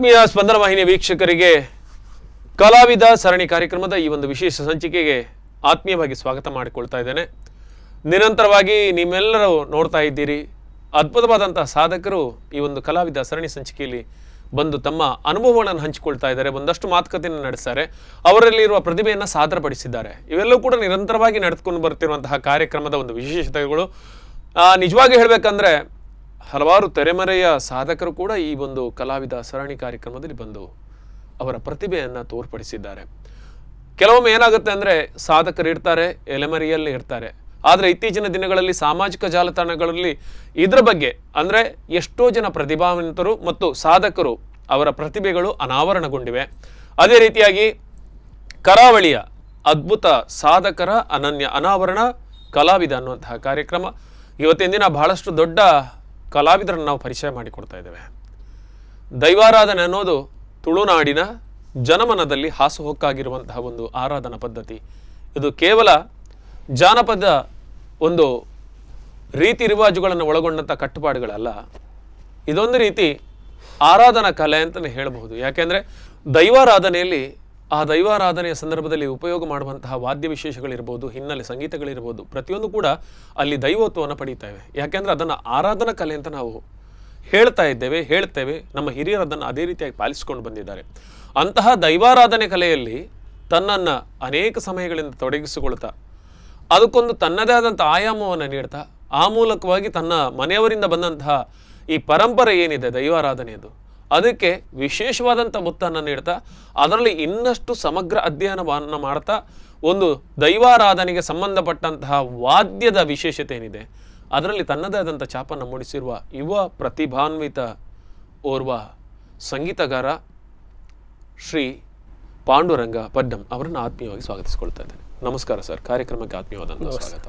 ಆತ್ಮೀಯ ಸ್ಪಂದನ ವಾಹಿನಿಯ ವೀಕ್ಷಕರಿಗೆ ಕಲಾವಿದ ಸರಣಿ ಕಾರ್ಯಕ್ರಮದ ಈ ಒಂದು ವಿಶೇಷ ಸಂಚಿಕೆಗೆ ಆತ್ಮೀಯವಾಗಿ ಸ್ವಾಗತ ಮಾಡಿಕೊಳ್ತಾ ಇದ್ದೇನೆ. ನಿರಂತರವಾಗಿ ನಿಮ್ಮೆಲ್ಲರೂ ನೋಡ್ತಾ ಇದ್ದೀರಿ, ಅದ್ಭುತವಾದಂತಹ ಸಾಧಕರು ಈ ಒಂದು ಕಲಾವಿದ ಸರಣಿ ಸಂಚಿಕೆಯಲ್ಲಿ ಬಂದು ತಮ್ಮ ಅನುಭವಗಳನ್ನು ಹಂಚಿಕೊಳ್ತಾ ಇದ್ದಾರೆ, ಒಂದಷ್ಟು ಮಾತುಕತೆಯನ್ನು ನಡೆಸ್ತಾರೆ, ಅವರಲ್ಲಿರುವ ಪ್ರತಿಭೆಯನ್ನು ಸಾದರಪಡಿಸಿದ್ದಾರೆ. ಇವೆಲ್ಲವೂ ಕೂಡ ನಿರಂತರವಾಗಿ ನಡೆದುಕೊಂಡು ಬರ್ತಿರುವಂತಹ ಕಾರ್ಯಕ್ರಮದ ಒಂದು ವಿಶೇಷತೆಗಳು. ನಿಜವಾಗಿ ಹೇಳಬೇಕಂದ್ರೆ ಹಲವಾರು ತೆರೆಮರೆಯ ಸಾಧಕರು ಕೂಡ ಈ ಒಂದು ಕಲಾವಿದ ಸರಣಿ ಕಾರ್ಯಕ್ರಮದಲ್ಲಿ ಬಂದು ಅವರ ಪ್ರತಿಭೆಯನ್ನು ತೋರ್ಪಡಿಸಿದ್ದಾರೆ. ಕೆಲವೊಮ್ಮೆ ಏನಾಗುತ್ತೆ ಅಂದರೆ ಸಾಧಕರು ಇರ್ತಾರೆ, ಎಲೆಮರೆಯಲ್ಲಿ ಇರ್ತಾರೆ. ಆದರೆ ಇತ್ತೀಚಿನ ದಿನಗಳಲ್ಲಿ ಸಾಮಾಜಿಕ ಜಾಲತಾಣಗಳಲ್ಲಿ ಇದರ ಬಗ್ಗೆ ಅಂದರೆ ಎಷ್ಟೋ ಜನ ಪ್ರತಿಭಾವಂತರು ಮತ್ತು ಸಾಧಕರು ಅವರ ಪ್ರತಿಭೆಗಳು ಅನಾವರಣಗೊಂಡಿವೆ. ಅದೇ ರೀತಿಯಾಗಿ ಕರಾವಳಿಯ ಅದ್ಭುತ ಸಾಧಕರ ಅನನ್ಯ ಅನಾವರಣ ಕಲಾವಿದ ಅನ್ನುವಂತಹ ಕಾರ್ಯಕ್ರಮ ಇವತ್ತಿನ ದಿನ ಬಹಳಷ್ಟು ದೊಡ್ಡ ಕಲಾವಿದರನ್ನು ನಾವು ಪರಿಚಯ ಮಾಡಿಕೊಡ್ತಾ ಇದ್ದೇವೆ. ದೈವಾರಾಧನೆ ಅನ್ನೋದು ತುಳುನಾಡಿನ ಜನಮನದಲ್ಲಿ ಹಾಸುಹೊಕ್ಕಾಗಿರುವಂತಹ ಒಂದು ಆರಾಧನಾ ಪದ್ಧತಿ. ಇದು ಕೇವಲ ಜಾನಪದ ಒಂದು ರೀತಿ ರಿವಾಜುಗಳನ್ನು ಒಳಗೊಂಡಂಥ ಕಟ್ಟುಪಾಡುಗಳಲ್ಲ, ಇದೊಂದು ರೀತಿ ಆರಾಧನಾ ಕಲೆ ಅಂತಲೇ ಹೇಳಬಹುದು. ಯಾಕೆಂದರೆ ದೈವಾರಾಧನೆಯಲ್ಲಿ ಆ ದೈವಾರಾಧನೆಯ ಸಂದರ್ಭದಲ್ಲಿ ಉಪಯೋಗ ಮಾಡುವಂತಹ ವಾದ್ಯ ವಿಶೇಷಗಳಿರ್ಬೋದು, ಹಿನ್ನೆಲೆ ಸಂಗೀತಗಳಿರ್ಬೋದು, ಪ್ರತಿಯೊಂದು ಕೂಡ ಅಲ್ಲಿ ದೈವತ್ವವನ್ನು ಪಡೀತೇವೆ. ಯಾಕೆಂದರೆ ಅದನ್ನು ಆರಾಧನಾ ಕಲೆ ಅಂತ ನಾವು ಹೇಳ್ತಾ ಇದ್ದೇವೆ, ಹೇಳ್ತೇವೆ. ನಮ್ಮ ಹಿರಿಯರು ಅದನ್ನು ಅದೇ ರೀತಿಯಾಗಿ ಪಾಲಿಸಿಕೊಂಡು ಬಂದಿದ್ದಾರೆ. ಅಂತಹ ದೈವಾರಾಧನೆ ಕಲೆಯಲ್ಲಿ ತನ್ನನ್ನು ಅನೇಕ ಸಮಯಗಳಿಂದ ತೊಡಗಿಸಿಕೊಳ್ತಾ ಅದಕ್ಕೊಂದು ತನ್ನದೇ ಆದಂಥ ಆಯಾಮವನ್ನು ನೀಡ್ತಾ ಆ ಮೂಲಕವಾಗಿ ತನ್ನ ಮನೆಯವರಿಂದ ಬಂದಂತಹ ಈ ಪರಂಪರೆ ಏನಿದೆ ದೈವಾರಾಧನೆಯದು, ಅದಕ್ಕೆ ವಿಶೇಷವಾದಂಥ ಒತ್ತನ್ನು ನೀಡ್ತಾ ಅದರಲ್ಲಿ ಇನ್ನಷ್ಟು ಸಮಗ್ರ ಅಧ್ಯಯನವನ್ನು ಮಾಡ್ತಾ ಒಂದು ದೈವಾರಾಧನೆಗೆ ಸಂಬಂಧಪಟ್ಟಂತಹ ವಾದ್ಯದ ವಿಶೇಷತೆ ಏನಿದೆ ಅದರಲ್ಲಿ ತನ್ನದೇ ಆದಂಥ ಛಾಪನ್ನು ಮೂಡಿಸಿರುವ ಯುವ ಪ್ರತಿಭಾನ್ವಿತ ಓರ್ವ ಸಂಗೀತಗಾರ ಶ್ರೀ ಪಾಂಡುರಂಗ ಪಡ್ಡಂ ಅವರನ್ನು ಆತ್ಮೀಯವಾಗಿ ಸ್ವಾಗತಿಸಿಕೊಳ್ತಾ ಇದ್ದೇನೆ. ನಮಸ್ಕಾರ ಸರ್, ಕಾರ್ಯಕ್ರಮಕ್ಕೆ ಆತ್ಮೀಯವಾದಂಥ ಸ್ವಾಗತ.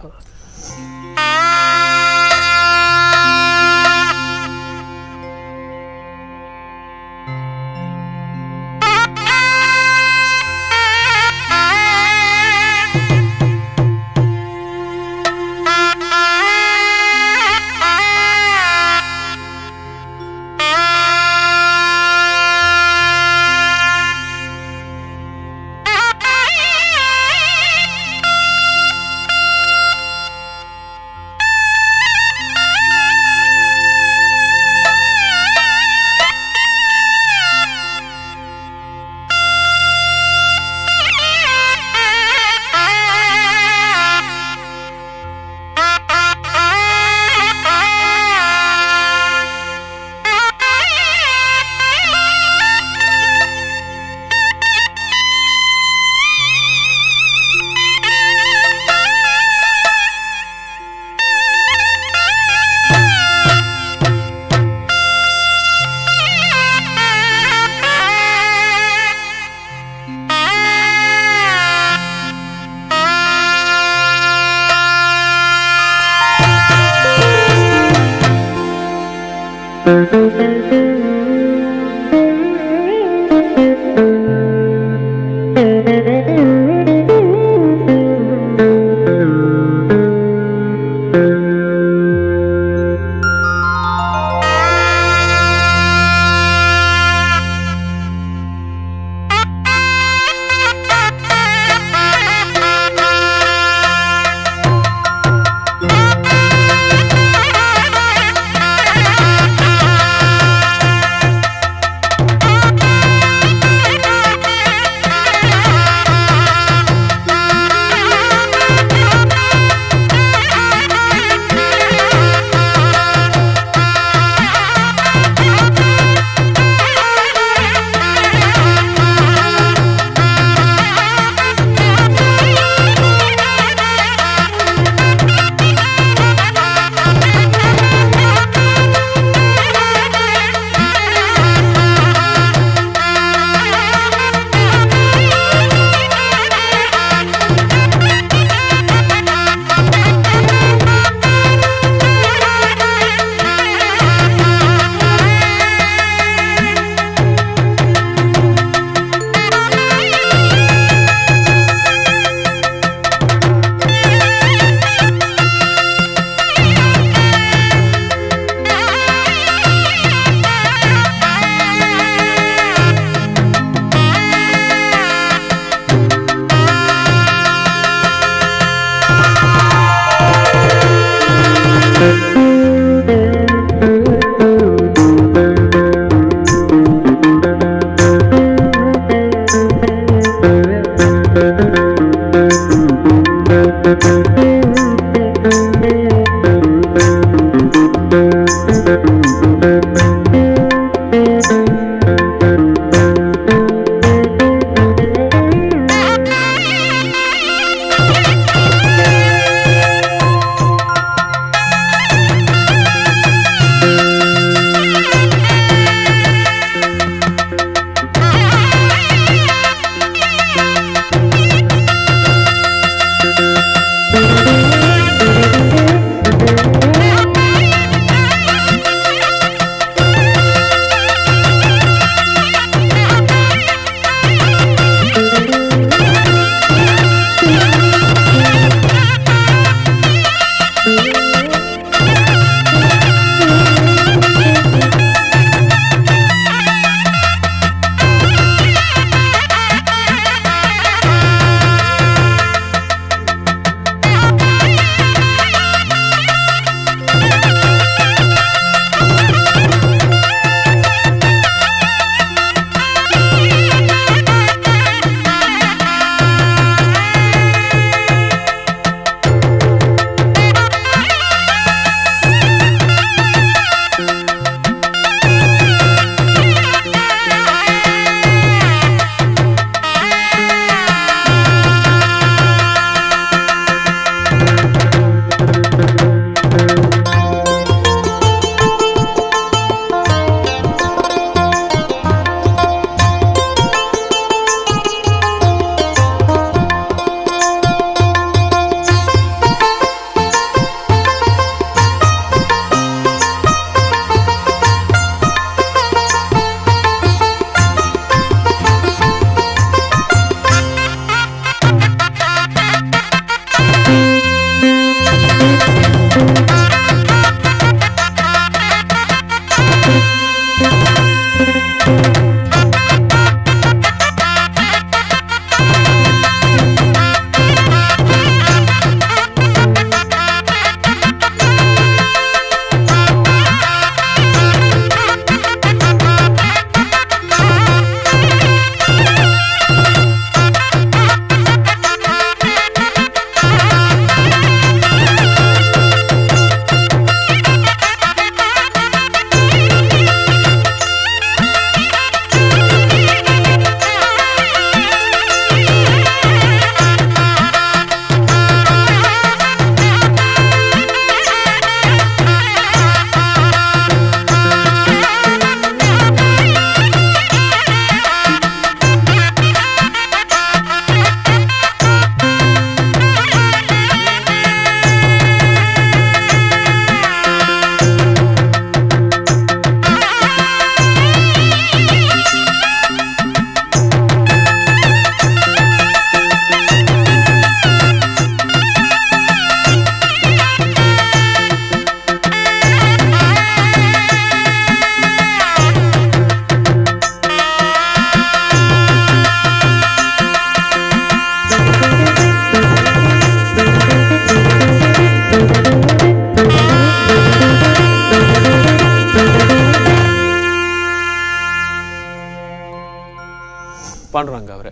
Panduranga ಅವರೇ,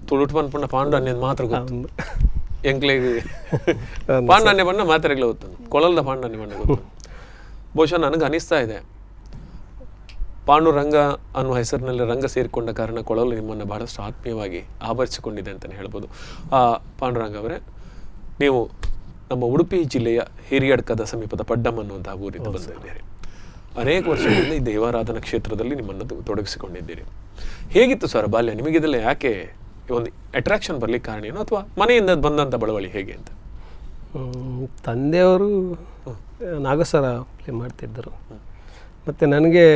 ತುಳುಟು ಪನ್ಪುಂಡ ಪಾಂಡುರನ್ಯ ಮಾತ್ರ ಗೊತ್ತು. ಎಂಕ್ಲೆಗ್ ಪಾಂಡನ್ಯ ಬಣ್ಣ ಮಾತ್ರೆಗಳ ಗೊತ್ತು, ಕೊಳಲ್ದ ಪಾಂಡನ್ಯ ಬಣ್ಣ ಗೊತ್ತು. ಬಹುಶಃ ನನಗೆ ಅನಿಸ್ತಾ ಇದೆ, ಪಾಂಡುರಂಗ ಅನ್ನುವ ಹೆಸರಿನಲ್ಲಿ ರಂಗ ಸೇರಿಕೊಂಡ ಕಾರಣ ಕೊಳಲು ನಿಮ್ಮನ್ನು ಬಹಳಷ್ಟು ಆತ್ಮೀಯವಾಗಿ ಆವರಿಸಿಕೊಂಡಿದೆ ಅಂತಲೇ ಹೇಳ್ಬೋದು. ಪಾಂಡುರಂಗ ಅವರೇ, ನೀವು ನಮ್ಮ ಉಡುಪಿ ಜಿಲ್ಲೆಯ ಹಿರಿಯಡ್ಕದ ಸಮೀಪದ ಪಡ್ಡಮ್ ಅನ್ನುವಂತಹ ಊರಿಂದ ಬಂದಿದ್ದೀರಿ. ಅನೇಕ ವರ್ಷಗಳಿಂದ ಈ ದೇವಾರಾಧನಾ ಕ್ಷೇತ್ರದಲ್ಲಿ ನಿಮ್ಮನ್ನು ತೊಡಗಿಸಿಕೊಂಡಿದ್ದೀರಿ. ಹೇಗಿತ್ತು ಸರ್ ಬಾಲ್ಯ? ನಿಮಗಿದೆಲ್ಲ ಯಾಕೆ ಒಂದು ಅಟ್ರಾಕ್ಷನ್ ಬರ್ಲಿಕ್ಕೆ ಕಾರಣ ಏನು, ಅಥವಾ ಮನೆಯಿಂದ ಬಂದಂಥ ಬಳವಳಿ ಹೇಗೆ ಅಂತ? ತಂದೆಯವರು ನಾಗಸ್ವರ ಪ್ಲೇ ಮಾಡ್ತಿದ್ದರು. ಮತ್ತು ನನಗೆ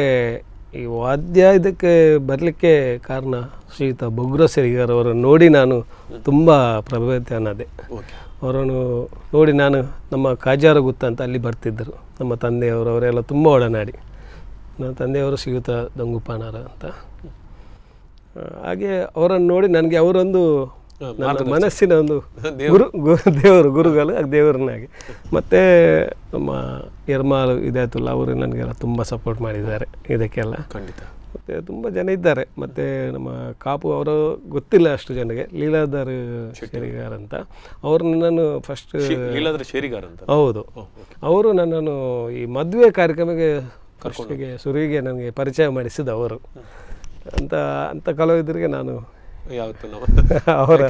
ಈ ವಾದ್ಯ ಇದಕ್ಕೆ ಬರಲಿಕ್ಕೆ ಕಾರಣ ಶ್ರೀಯುತ ಬೊಗ್ರ ಸೆರಿಗಾರವರನ್ನು ನೋಡಿ ನಾನು ತುಂಬ ಪ್ರಭಾವಿತನಾದೆ. ಅವರನ್ನು ನೋಡಿ ನಾನು ನಮ್ಮ ಕಾಜಾರ ಗುತ್ತ ಅಂತ ಅಲ್ಲಿ ಬರ್ತಿದ್ದರು ನಮ್ಮ ತಂದೆಯವರು, ಅವರೆಲ್ಲ ತುಂಬ ಒಡನಾಡಿ. ನನ್ನ ತಂದೆಯವರು ಶ್ರೀಯುತ ದಂಗುಪಾನಾರ ಅಂತ. ಹಾಗೆ ಅವರನ್ನು ನೋಡಿ ನನಗೆ ಅವರೊಂದು ನನ್ನ ಮನಸ್ಸಿನ ಒಂದು ಗುರು ದೇವರು, ಗುರುಗಳು ದೇವರನ್ನಾಗಿ. ಮತ್ತು ನಮ್ಮ ಎರ್ಮಾಲು ಇದಾಯ್ತಲ್ಲ, ಅವರು ನನಗೆಲ್ಲ ತುಂಬ ಸಪೋರ್ಟ್ ಮಾಡಿದ್ದಾರೆ ಇದಕ್ಕೆಲ್ಲ. ಖಂಡಿತ. ಮತ್ತು ತುಂಬ ಜನ ಇದ್ದಾರೆ. ಮತ್ತು ನಮ್ಮ ಕಾಪು ಅವರು ಗೊತ್ತಿಲ್ಲ ಅಷ್ಟು ಜನಗೆ, ಲೀಲಾಧರ್ ಶೇರಿಗಾರ್ ಅಂತ, ಅವರು ನಾನು ಫಸ್ಟ್ ಲೀಲಾಧರ್ ಶೇರಿಗಾರ್ ಅಂತ. ಹೌದು, ಅವರು ನನ್ನನ್ನು ಈ ಮದುವೆ ಕಾರ್ಯಕ್ರಮಕ್ಕೆ ಫಸ್ಟಿಗೆ ಸುರುವಿಗೆ ನನಗೆ ಪರಿಚಯ ಮಾಡಿಸಿದ ಅವರು ಅಂತ. ಅಂಥ ಕಲಾವಿದರಿಗೆ ನಾನು ಯಾವತ್ತು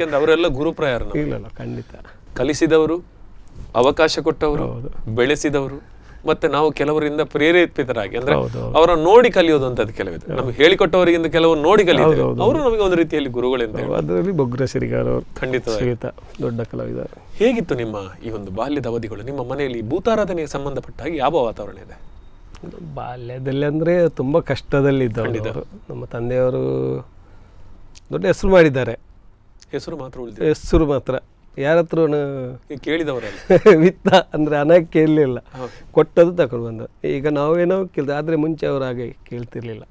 ಅವರೆಲ್ಲ ಗುರುಪ್ರಾಯರು. ಇಲ್ಲ, ಖಂಡಿತ ಕಲಿಸಿದವರು, ಅವಕಾಶ ಕೊಟ್ಟವರು, ಬೆಳೆಸಿದವರು. ಮತ್ತೆ ನಾವು ಕೆಲವರಿಂದ ಪ್ರೇರೇಪಿತರಾಗಿ, ಅಂದ್ರೆ ಅವರ ನೋಡಿ ಕಲಿಯೋದು ಅಂತ ಕೆಲವಿದೆ. ನಮ್ಗೆ ಹೇಳಿಕೊಟ್ಟವರಿಗಿಂತ ಕೆಲವರು ನೋಡಿ ಕಲಿಯೋದು, ಅವರು ನಮಗೆ ಒಂದು ರೀತಿಯಲ್ಲಿ ಗುರುಗಳೆಂತ. ಅದರಲ್ಲಿ ಬೊಗ್ರ ಶೇರಿಗಾರ್ ಅವರು ಖಂಡಿತ ದೊಡ್ಡ ಕಲಾವಿದರು. ಹೇಗಿತ್ತು ನಿಮ್ಮ ಈ ಒಂದು ಬಾಲ್ಯದ ಅವಧಿಗಳು? ನಿಮ್ಮ ಮನೆಯಲ್ಲಿ ಭೂತಾರಾಧನೆಗೆ ಸಂಬಂಧಪಟ್ಟ ಹಾಗೆ ಯಾವ ವಾತಾವರಣ ಇದೆ? ಬಾಲ್ಯದಲ್ಲಿ ಅಂದರೆ ತುಂಬ ಕಷ್ಟದಲ್ಲಿ ಇದ್ದವರು ನಮ್ಮ ತಂದೆಯವರು. ದೊಡ್ಡ ಹೆಸರು ಮಾಡಿದ್ದಾರೆ, ಹೆಸರು ಮಾತ್ರ, ಹೆಸರು ಮಾತ್ರ. ಯಾರ ಹತ್ರ ಕೇಳಿದವರಲ್ಲ, ವಿತ್ತ ಅಂದರೆ ಹಣ ಕೇಳಲಿಲ್ಲ, ಕೊಟ್ಟದ್ದು ತಗೊಂಡು ಬಂದ. ಈಗ ನಾವೇನೋ ಕೇಳಿದೆ, ಆದರೆ ಮುಂಚೆ ಅವರು ಹಾಗೆ ಕೇಳ್ತಿರ್ಲಿಲ್ಲ,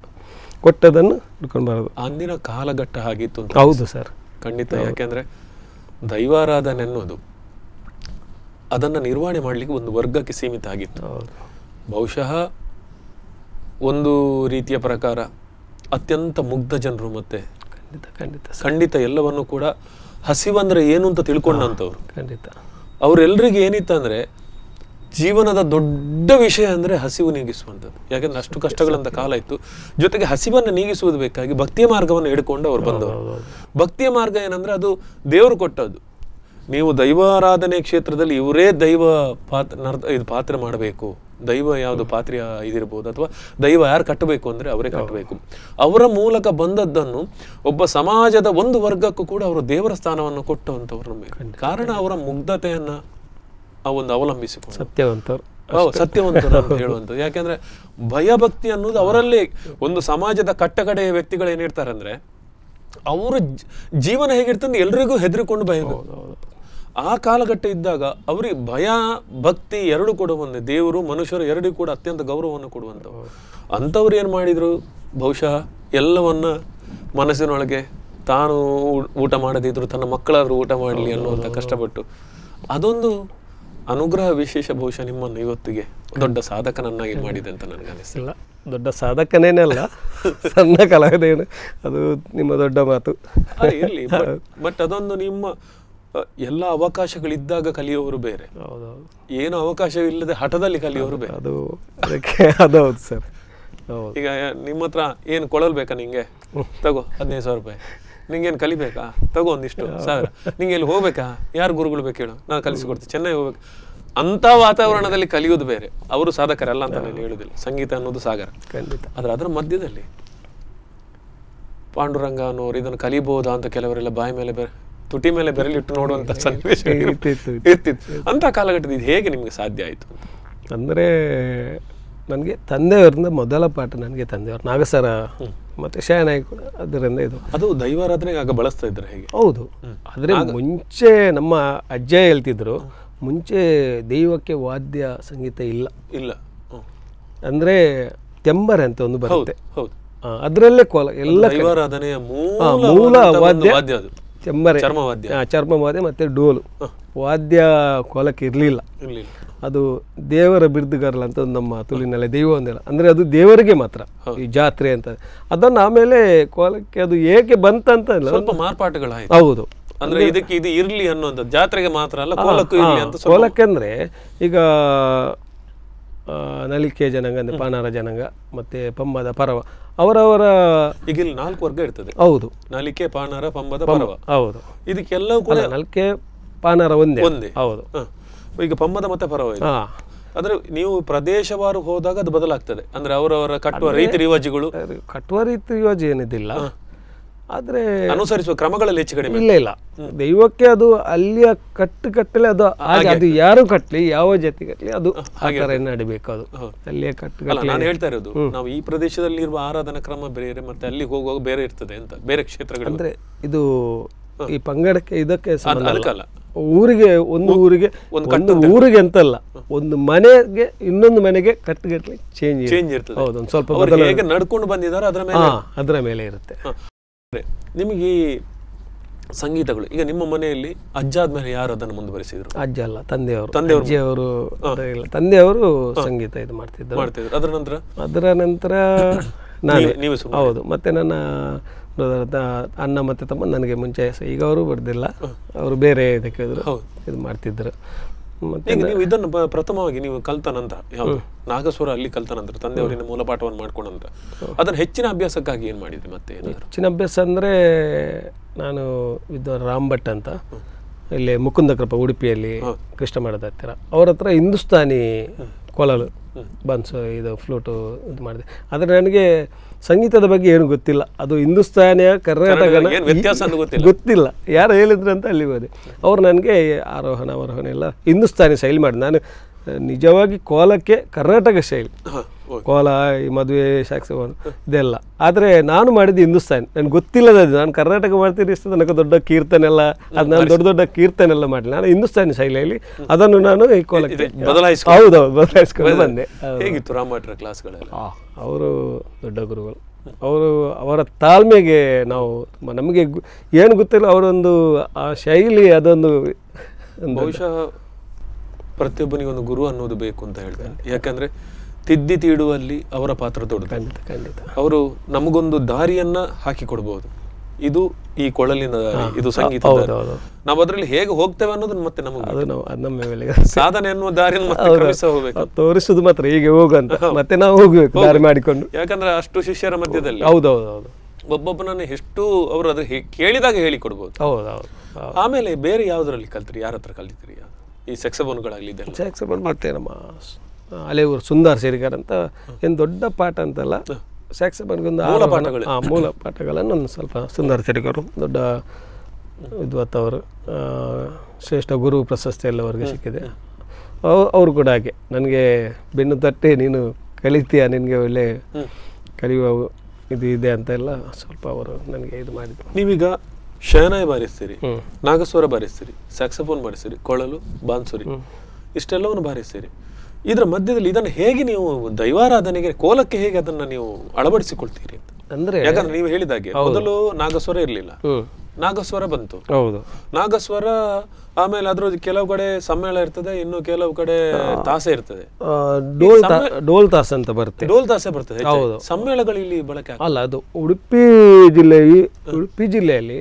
ಕೊಟ್ಟದನ್ನು ಹಿಡ್ಕೊಂಡು ಬರೋದು. ಅಂದಿನ ಕಾಲಘಟ್ಟ ಹಾಗಿತ್ತು ಅಂತ. ಹೌದು ಸರ್, ಖಂಡಿತ. ಯಾಕೆಂದರೆ ದೈವಾರಾಧನೆ ಅನ್ನೋದು ಅದನ್ನು ನಿರ್ವಹಣೆ ಮಾಡಲಿಕ್ಕೆ ಒಂದು ವರ್ಗಕ್ಕೆ ಸೀಮಿತ ಆಗಿತ್ತು. ಬಹುಶಃ ಒಂದು ರೀತಿಯ ಪ್ರಕಾರ ಅತ್ಯಂತ ಮುಗ್ಧ ಜನರು, ಮತ್ತೆ ಖಂಡಿತ ಖಂಡಿತ ಖಂಡಿತ ಎಲ್ಲವನ್ನು ಕೂಡ ಹಸಿವಂದ್ರೆ ಏನು ಅಂತ ತಿಳ್ಕೊಂಡಂಥವ್ರು. ಖಂಡಿತ ಅವರೆಲ್ಲರಿಗೆ ಏನಿತ್ತಂದ್ರೆ ಜೀವನದ ದೊಡ್ಡ ವಿಷಯ ಅಂದರೆ ಹಸಿವು ನೀಗಿಸುವಂಥದ್ದು. ಯಾಕಂದ್ರೆ ಅಷ್ಟು ಕಷ್ಟಗಳಂತ ಕಾಲ ಇತ್ತು. ಜೊತೆಗೆ ಹಸಿವನ್ನು ನೀಗಿಸುವುದು ಬೇಕಾಗಿ ಭಕ್ತಿಯ ಮಾರ್ಗವನ್ನು ಹಿಡ್ಕೊಂಡು ಅವ್ರು ಬಂದವರು. ಭಕ್ತಿಯ ಮಾರ್ಗ ಏನಂದ್ರೆ ಅದು ದೇವರು ಕೊಟ್ಟದ್ದು. ನೀವು ದೈವಾರಾಧನೆ ಕ್ಷೇತ್ರದಲ್ಲಿ ಇವರೇ ದೈವ ಪಾತ್ರ ಇದು ಪಾತ್ರ ಮಾಡಬೇಕು, ದೈವ ಯಾವುದು ಪಾತ್ರೆಯ ಇದಿರ್ಬೋದು ಅಥವಾ ದೈವ ಯಾರು ಕಟ್ಟಬೇಕು ಅಂದರೆ ಅವರೇ ಕಟ್ಟಬೇಕು. ಅವರ ಮೂಲಕ ಬಂದದ್ದನ್ನು ಒಬ್ಬ ಸಮಾಜದ ಒಂದು ವರ್ಗಕ್ಕೂ ಕೂಡ ಅವರು ದೇವರ ಸ್ಥಾನವನ್ನು ಕೊಟ್ಟಂಥವ್ರು ನಮಗೆ. ಕಾರಣ ಅವರ ಮುಗ್ಧತೆಯನ್ನು ಆ ಒಂದು ಅವಲಂಬಿಸಿಕೊಂಡು ಸತ್ಯವಂತರು, ಸತ್ಯವಂತರು ಅಂತ ಹೇಳುವಂಥದ್ದು. ಯಾಕೆಂದ್ರೆ ಭಯಭಕ್ತಿ ಅನ್ನೋದು ಅವರಲ್ಲಿ ಒಂದು ಸಮಾಜದ ಕಟ್ಟಕಡೆಯ ವ್ಯಕ್ತಿಗಳು ಏನಿರ್ತಾರೆ ಅಂದ್ರೆ ಅವರ ಜೀವನ ಹೇಗಿರ್ತಂದ್ರೆ ಎಲ್ರಿಗೂ ಹೆದರಿಕೊಂಡು ಭಯ. ಆ ಕಾಲಘಟ್ಟ ಇದ್ದಾಗ ಅವ್ರಿಗೆ ಭಯ ಭಕ್ತಿ ಎರಡು ಕೂಡ ಒಂದೇ, ದೇವರು ಮನುಷ್ಯರು ಎರಡೂ ಕೂಡ ಅತ್ಯಂತ ಗೌರವವನ್ನು ಕೊಡುವಂಥವ್ರು. ಅಂಥವ್ರು ಏನು ಮಾಡಿದರು, ಬಹುಶಃ ಎಲ್ಲವನ್ನ ಮನಸ್ಸಿನೊಳಗೆ ತಾನು ಊಟ ಮಾಡದಿದ್ರು ತನ್ನ ಮಕ್ಕಳಾದರೂ ಊಟ ಮಾಡಲಿ ಅನ್ನುವಂಥ ಕಷ್ಟಪಟ್ಟು, ಅದೊಂದು ಅನುಗ್ರಹ ವಿಶೇಷ ಬಹುಶಃ ನಿಮ್ಮನ್ನು ಇವತ್ತಿಗೆ ದೊಡ್ಡ ಸಾಧಕನನ್ನಾಗಿ ಮಾಡಿದೆ ಅಂತ ನನಗೆ ಅನಿಸ್ತಿಲ್ಲ. ದೊಡ್ಡ ಸಾಧಕನೇನಲ್ಲ, ಸಣ್ಣ ಕಲಾವಿದೇನು, ಅದು ನಿಮ್ಮ ದೊಡ್ಡ ಮಾತು ಇರಲಿ. ಬಟ್ ಅದೊಂದು ನಿಮ್ಮ ಎಲ್ಲ ಅವಕಾಶಗಳಿದ್ದಾಗ ಕಲಿಯೋರು ಬೇರೆ, ಏನು ಅವಕಾಶವಿಲ್ಲದೆ ಹಠದಲ್ಲಿ ಕಲಿಯೋರು ಬೇರೆ. ಅದು ಅದಕ್ಕೆ ಅದೌದು ಸರ್. ಈಗ ನಿಮ್ಮ ಹತ್ರ ಏನು ಕೊಳಲ್ ಬೇಕಾ ನಿಂಗೆ, ತಗೋ 15,000 ರೂಪಾಯಿ. ನಿಂಗೇನು ಕಲಿಬೇಕಾ, ತಗೋ ಒಂದಿಷ್ಟು ಸಾವಿರ. ನಿಂಗೆ ಎಲ್ಲಿ ಹೋಗ್ಬೇಕಾ, ಯಾರು ಗುರುಗಳು ಬೇಕು ಹೇಳು, ನಾನು ಕಲಿಸಿಕೊಡ್ತೀನಿ. ಚೆನ್ನೈ ಹೋಗ್ಬೇಕು ಅಂತ ವಾತಾವರಣದಲ್ಲಿ ಕಲಿಯೋದು ಬೇರೆ. ಅವರು ಸಾಧಕರಲ್ಲ ಅಂತ ನಾನು ಹೇಳುದಿಲ್ಲ, ಸಂಗೀತ ಅನ್ನೋದು ಸಾಗರ ಖಂಡಿತ. ಆದ್ರೆ ಅದರ ಮಧ್ಯದಲ್ಲಿ ಪಾಂಡುರಂಗ ಅನ್ನೋರು ಇದನ್ನು ಕಲಿಬಹುದಾ ಅಂತ ಕೆಲವರೆಲ್ಲ ಬಾಯಿ ಮೇಲೆ ಬೇರೆ ತುಟಿ ಮೇಲೆ ಬೆರಳಿಟ್ಟು ನೋಡುವಂತ ಸನ್ನಿವೇಶ ಇರ್ತಿತ್ತು. ಅಂತ ಕಾಲಘಟ್ಟದ ಇದು ಹೇಗೆ ನಿಮ್ಗೆ ಸಾಧ್ಯ ಆಯಿತು? ಅಂದರೆ ನನಗೆ ತಂದೆಯವರಿಂದ ಮೊದಲ ಪಾಠ ನನಗೆ ತಂದೆಯವರು ನಾಗಸರ ಮತ್ತು ಶಯನಾಯಿ ಕೂಡ ಅದರಿಂದ ಇದು ಅದು ದೈವಾರಾಧನೆಗೆ ಆಗ ಬಳಸ್ತಾ ಇದ್ದಾರೆ ಹೇಗೆ? ಹೌದು, ಆದರೆ ಮುಂಚೆ ನಮ್ಮ ಅಜ್ಜ ಹೇಳ್ತಿದ್ರು, ಮುಂಚೆ ದೈವಕ್ಕೆ ವಾದ್ಯ ಸಂಗೀತ ಇಲ್ಲ ಇಲ್ಲ ಅಂದರೆ ತೆಂಬರೆ ಅಂತ ಒಂದು ಬರುತ್ತೆ, ಅದರಲ್ಲೇ ಕೋಲ ಎಲ್ಲ ದೈವಾರಾಧನೆಯ ಮೂಲ ವಾದ್ಯ ಚೆಂಬರೆ, ಚರ್ಮವಾದ್ಯ ಚರ್ಮವಾದ್ಯ ಮತ್ತು ಡೋಲು ವಾದ್ಯ ಕೋಲಕ್ಕೆ ಇರಲಿಲ್ಲ. ಅದು ದೇವರ ಬಿರುದುಗಾರಲ್ಲ ಅಂತ ಒಂದು ನಮ್ಮ ತುಳಿನಲ್ಲಿ ದೈವ ಒಂದಿಲ್ಲ, ಅಂದರೆ ಅದು ದೇವರಿಗೆ ಮಾತ್ರ ಈ ಜಾತ್ರೆ ಅಂತ. ಅದನ್ನು ಆಮೇಲೆ ಕೋಲಕ್ಕೆ ಅದು ಏಕೆ ಬಂತಂತ ಸ್ವಲ್ಪ ಮಾರ್ಪಾಟುಗಳಾಯ್ತು. ಹೌದು, ಅಂದ್ರೆ ಇದಕ್ಕೆ ಇದು ಇರ್ಲಿ ಅನ್ನುವಂಥ, ಜಾತ್ರೆಗೆ ಮಾತ್ರ ಅಲ್ಲ ಕೋಲಕ್ಕೂ ಇರ್ಲಿ ಅಂತ. ಕೋಲಕ್ಕೆ ಅಂದರೆ ಈಗ ನಲಿಕೆ ಜನಾಂಗ ಅಂದರೆ ಪಾನಾರ ಜನಾಂಗ, ಮತ್ತೆ ಪಂಬದ ಪರವ, ಅವರವರ ಈಗ ಇಲ್ಲಿ 4 ವರ್ಗ ಇರ್ತದೆ. ಹೌದು, ನಲಿಕೆ, ಪಾನಾರ, ಪಂಬದ, ಪರವ. ಹೌದು, ಇದಕ್ಕೆಲ್ಲವೂ ಕೂಡ ನಲಿಕೆ ಪಾನಾರ ಒಂದೇ ಒಂದೇ. ಹೌದು, ಈಗ ಪಂಬದ ಮತ್ತೆ ಪರವ ಇದೆ. ಅಂದ್ರೆ ನೀವು ಪ್ರದೇಶವಾರು ಹೋದಾಗ ಅದು ಬದಲಾಗ್ತದೆ, ಅಂದ್ರೆ ಅವರವರ ಕಟ್ಟುವ ರೀತಿ ರಿವಾಜುಗಳು, ಕಟ್ಟುವ ರೀತಿ ರಿವಾಜು ಏನಿದಿಲ್ಲ, ಆದರೆ ಅನುಸರಿಸುವ ಕ್ರಮಗಳಲ್ಲಿ ಹೆಚ್ಚು ಕಡಿಮೆ ಇಲ್ಲ ಇಲ್ಲ. ದೈವಕ್ಕೆ ಅದು ಅಲ್ಲಿಯ ಕಟ್ಟು ಕಟ್ಟಲೆ ಅದು ಹಾಗೆ, ಅದು ಯಾರು ಕಟ್ಟಲಿ ಯಾವ ಜಾತಿ ಕಟ್ಟಲಿ ಅದು ಆ ಥರ ನಡಿಬೇಕು, ಅದು ಅಲ್ಲಿಯ ಕಟ್ಟು. ನಾನು ಹೇಳ್ತಾ ಇರೋದು, ನಾವು ಈ ಪ್ರದೇಶದಲ್ಲಿ ಇರುವ ಆರಾಧನಾ ಕ್ರಮ ಬೇರೆ, ಮತ್ತೆ ಅಲ್ಲಿ ಹೋಗುವಾಗ ಬೇರೆ ಇರ್ತದೆ ಅಂತ, ಬೇರೆ ಕ್ಷೇತ್ರಗಳು. ಅಂದ್ರೆ ಇದು ಈ ಪಂಗಡಕ್ಕೆ ಇದಕ್ಕೆ ಸಂಬಂಧ, ಊರಿಗೆ ಒಂದು ಊರಿಗೆ ಒಂದು ಊರಿಗೆ ಅಂತಲ್ಲ, ಒಂದು ಮನೆಗೆ ಇನ್ನೊಂದು ಮನೆಗೆ ಕಟ್ಟುಗಟ್ಟಲೆ ಚೇಂಜ್ ಚೇಂಜ್ ಇರ್ತದೆ. ಹೌದು, ಒಂದು ಸ್ವಲ್ಪ ಬದಲಾವಣೆ ನಡ್ಕೊಂಡು ಬಂದಿದ್ದಾರೆ ಅದರ ಮೇಲೆ, ಅದರ ಮೇಲೆ ಇರುತ್ತೆ. ನಿಮಗೆ ಈ ಸಂಗೀತಗಳು ಈಗ ನಿಮ್ಮ ಮನೆಯಲ್ಲಿ ಅಜ್ಜ ಆದ್ಮೇಲೆ ಯಾರು ಅದನ್ನು ಮುಂದುವರಿಸಿದ್ರು? ಅಜ್ಜ ಅಲ್ಲ, ತಂದೆಯವರು. ಅಜ್ಜಿಯವರು ಇಲ್ಲ, ತಂದೆಯವರು ಸಂಗೀತ ಇದು ಮಾಡ್ತಿದ್ರು. ಅದರ ನಂತರ ಅದರ ನಂತರ ನಾನೇ. ಹೌದು, ಮತ್ತೆ ನನ್ನ ಅಣ್ಣ ಮತ್ತೆ ತಮ್ಮ ನನಗೆ ಮುಂಚೆ, ಈಗ ಅವರು ಬರ್ದಿಲ್ಲ, ಅವರು ಬೇರೆ ಇದಕ್ಕೆ ಇದು ಮಾಡ್ತಿದ್ರು. ಮತ್ತೆ ನೀವು ಇದನ್ನು ಪ್ರಥಮವಾಗಿ ನೀವು ಕಲ್ತ ನಂತರ ಯಾವುದು ನಾಗಸ್ವರ ಅಲ್ಲಿ ಕಲ್ತ ನಂತರ ತಂದೆಯವರಿಂದ ಮೂಲ ಪಾಠವನ್ನು ಮಾಡ್ಕೊಂಡಂತ ಅದನ್ನು ಹೆಚ್ಚಿನ ಅಭ್ಯಾಸಕ್ಕಾಗಿ ಏನು ಮಾಡಿದ್ರಿ? ಮತ್ತೆ ಹೆಚ್ಚಿನ ಅಭ್ಯಾಸ ಅಂದರೆ ನಾನು ವಿದ್ವಾನ್ ರಾಮ್ ಭಟ್ ಅಂತ ಇಲ್ಲಿ ಮುಕುಂದ ಕೃಪ ಉಡುಪಿಯಲ್ಲಿ ಕೃಷ್ಣ ಮಠದ ಹತ್ತಿರ, ಅವ್ರ ಹತ್ರ ಹಿಂದೂಸ್ತಾನಿ ಕೊಳಲು ಬನ್ಸು ಇದು ಫ್ಲೂಟು ಇದು ಮಾಡಿದೆ. ಆದರೆ ನನಗೆ ಸಂಗೀತದ ಬಗ್ಗೆ ಏನು ಗೊತ್ತಿಲ್ಲ, ಅದು ಹಿಂದೂಸ್ತಾನಿಯ ಕರ್ನಾಟಕನ ಗೊತ್ತಿಲ್ಲ, ಯಾರು ಹೇಳಿದ್ರು ಅಂತ ಅಲ್ಲಿ ಹೋದೆ. ಅವ್ರು ನನಗೆ ಆರೋಹಣ ಅವರೋಹಣ ಎಲ್ಲ ಹಿಂದೂಸ್ತಾನಿ ಶೈಲಿ ಮಾಡಿ, ನಾನು ನಿಜವಾಗಿ ಕೋಲಕ್ಕೆ ಕರ್ನಾಟಕ ಶೈಲಿ ಕೋಲ ಈ ಮದುವೆ ಸ್ಯಾಕ್ಸೋಫೋನ್ ಇದೆಲ್ಲ, ಆದರೆ ನಾನು ಮಾಡಿದ್ದು ಹಿಂದೂಸ್ತಾನಿ, ನನಗೆ ಗೊತ್ತಿಲ್ಲದ ನಾನು ಕರ್ನಾಟಕ ಮಾಡ್ತೀನಿ ಇಷ್ಟು ನನಗೆ ದೊಡ್ಡ ಕೀರ್ತನೆಲ್ಲ ಅದು ನಾನು ದೊಡ್ಡ ದೊಡ್ಡ ಕೀರ್ತನೆಲ್ಲ ಮಾಡಿಲ್ಲ, ನಾನು ಹಿಂದೂಸ್ತಾನಿ ಶೈಲಿಯಲ್ಲಿ ಅದನ್ನು ನಾನು ಈ ಕೋಲಕ್ಕೆ ಹೌದೌದು ಬದಲಾಯಿಸ್ಕೊಂಡು ಬಂದೆ. ಹೇಗಿತ್ತು ರಾಮಭಟ್ರ ಕ್ಲಾಸ್ಗಳೆಲ್ಲ? ಅವರು ದೊಡ್ಡ ಗುರುಗಳು, ಅವರು ಅವರ ತಾಳ್ಮೆಗೆ ನಾವು ನಮಗೆ ಏನು ಗೊತ್ತಿಲ್ಲ, ಅವರೊಂದು ಆ ಶೈಲಿ ಅದೊಂದು ಬಹುಶಃ ಪ್ರತಿಯೊಬ್ಬನಿಗೊಂದು ಗುರು ಅನ್ನೋದು ಬೇಕು ಅಂತ ಹೇಳ್ತಾರೆ. ಯಾಕಂದ್ರೆ ತಿದ್ದಿ ತೀಡುವಲ್ಲಿ ಅವರ ಪಾತ್ರ ದೊಡ್ಡದು. ಖಂಡಿತ ಖಂಡಿತ ಅವರು ನಮಗೊಂದು ದಾರಿಯನ್ನ ಹಾಕಿಕೊಡ್ಬಹುದು. ಇದು ಈ ಕೊಳಲಿನ ದಾರಿ, ಇದು ಸಂಗೀತ, ನಾವು ಅದರಲ್ಲಿ ಹೇಗೆ ಹೋಗ್ತೇವೆ ಅನ್ನೋದನ್ನ ಮತ್ತೆ ನಮಗೆ ಸಾಧನೆ ಅನ್ನುವ ದಾರಿಯನ್ನು ಮತ್ತೆ ಕ್ರಮಿಸ ಹೋಗ್ಬೇಕು. ತೋರಿಸುದು ಮಾತ್ರ ಹೀಗೆ ಹೋಗುವಂತ, ಮತ್ತೆ ನಾವು ಹೋಗ್ಬೇಕು ದಾರಿ ಮಾಡಿಕೊಂಡು. ಯಾಕಂದ್ರೆ ಅಷ್ಟು ಶಿಷ್ಯರ ಮಧ್ಯದಲ್ಲಿ ಹೌದೌದು ಒಬ್ಬೊಬ್ಬನನ್ನು ಎಷ್ಟು ಅವರು ಅದ್ರ ಕೇಳಿದಾಗ ಹೇಳಿಕೊಡ್ಬೋದು. ಹೌದೌದು. ಆಮೇಲೆ ಬೇರೆ ಯಾವ್ದ್ರಲ್ಲಿ ಕಲ್ತ್ರಿ, ಯಾರ ಹತ್ರ ಕಲಿತ್ರಿ ಈ ಸೆಕ್ಸಬೋನ್ಗಳಾಗಲಿ ಇದೆಲ್ಲ? ಸ್ಯಾಕ್ಸೋಫೋನ್ ಮಾಡ್ತೇವೆ ನಮ್ಮ ಅಲೆಯೂರು ಸುಂದರ್ ಸೇರಿಗಾರ್ ಅಂತ, ಏನು ದೊಡ್ಡ ಪಾಠ ಅಂತಲ್ಲ, ಸ್ಯಾಕ್ಸೋಫೋನ್ಗೊಂದು ಮೂಲ ಪಾಠಗಳು, ಮೂಲ ಪಾಠಗಳನ್ನು ಒಂದು ಸ್ವಲ್ಪ ಸುಂದರ್ ಸೇರಿಗಾರು ದೊಡ್ಡ ವಿದ್ವತ್ ಅವರು, ಶ್ರೇಷ್ಠ ಗುರು ಪ್ರಶಸ್ತಿ ಎಲ್ಲವರೆಗೆ ಸಿಕ್ಕಿದೆ. ಅವರು ಕೂಡ ಹಾಗೆ ನನಗೆ ಬೆನ್ನು ತಟ್ಟೆ ನೀನು ಕಲಿತೀಯ, ನಿನಗೆ ಒಳ್ಳೆ ಕಲಿಯುವ ಇದು ಇದೆ ಅಂತೆಲ್ಲ ಸ್ವಲ್ಪ ಅವರು ನನಗೆ ಇದು ಮಾಡಿದರು. ನೀವೀಗ ಶಹನಾಯಿ ಬಾರಿಸ್ತೀರಿ, ನಾಗಸ್ವರ ಬಾರಿಸ್ತೀರಿ, ಸ್ಯಾಕ್ಸೋಫೋನ್ ಬಾರಿಸ್ತೀರಿ, ಕೊಳಲು, ಬಾನ್ಸುರಿ ಇಷ್ಟೆಲ್ಲವನ್ನು ಬಾರಿಸ್ತೀರಿ. ಇದರ ಮಧ್ಯದಲ್ಲಿ ಇದನ್ನು ಹೇಗೆ ನೀವು ದೈವಾರಾಧನೆಗೆ ಕೋಲಕ್ಕೆ ಹೇಗೆ ಅದನ್ನು ನೀವು ಅಳವಡಿಸಿಕೊಳ್ತೀರಿ ಅಂತ? ಅಂದ್ರೆ ಯಾಕಂದ್ರೆ ನೀವು ಹೇಳಿದಾಗೆ ಮೊದಲು ನಾಗಸ್ವರ ಇರಲಿಲ್ಲ, ನಾಗಸ್ವರ ಬಂತು. ಹೌದು, ನಾಗಸ್ವರ ಆಮೇಲೆ ಅದ್ರ ಕೆಲವು ಕಡೆ ಸಮ್ಮೇಳ ಇರ್ತದೆ, ಇನ್ನು ಕೆಲವು ಕಡೆ ತಾಸೆ ಇರ್ತದೆ, ಡೋಲ್ ತಾಸೆ ಅಂತ ಬರುತ್ತೆ, ಡೋಲ್ ತಾಸೆ ಬರ್ತದೆ. ಹೌದು, ಸಮ್ಮೇಳಗಳು ಇಲ್ಲಿ ಬಳಕೆ ಅಲ್ಲ, ಅದು ಉಡುಪಿ ಜಿಲ್ಲೆಯಲ್ಲಿ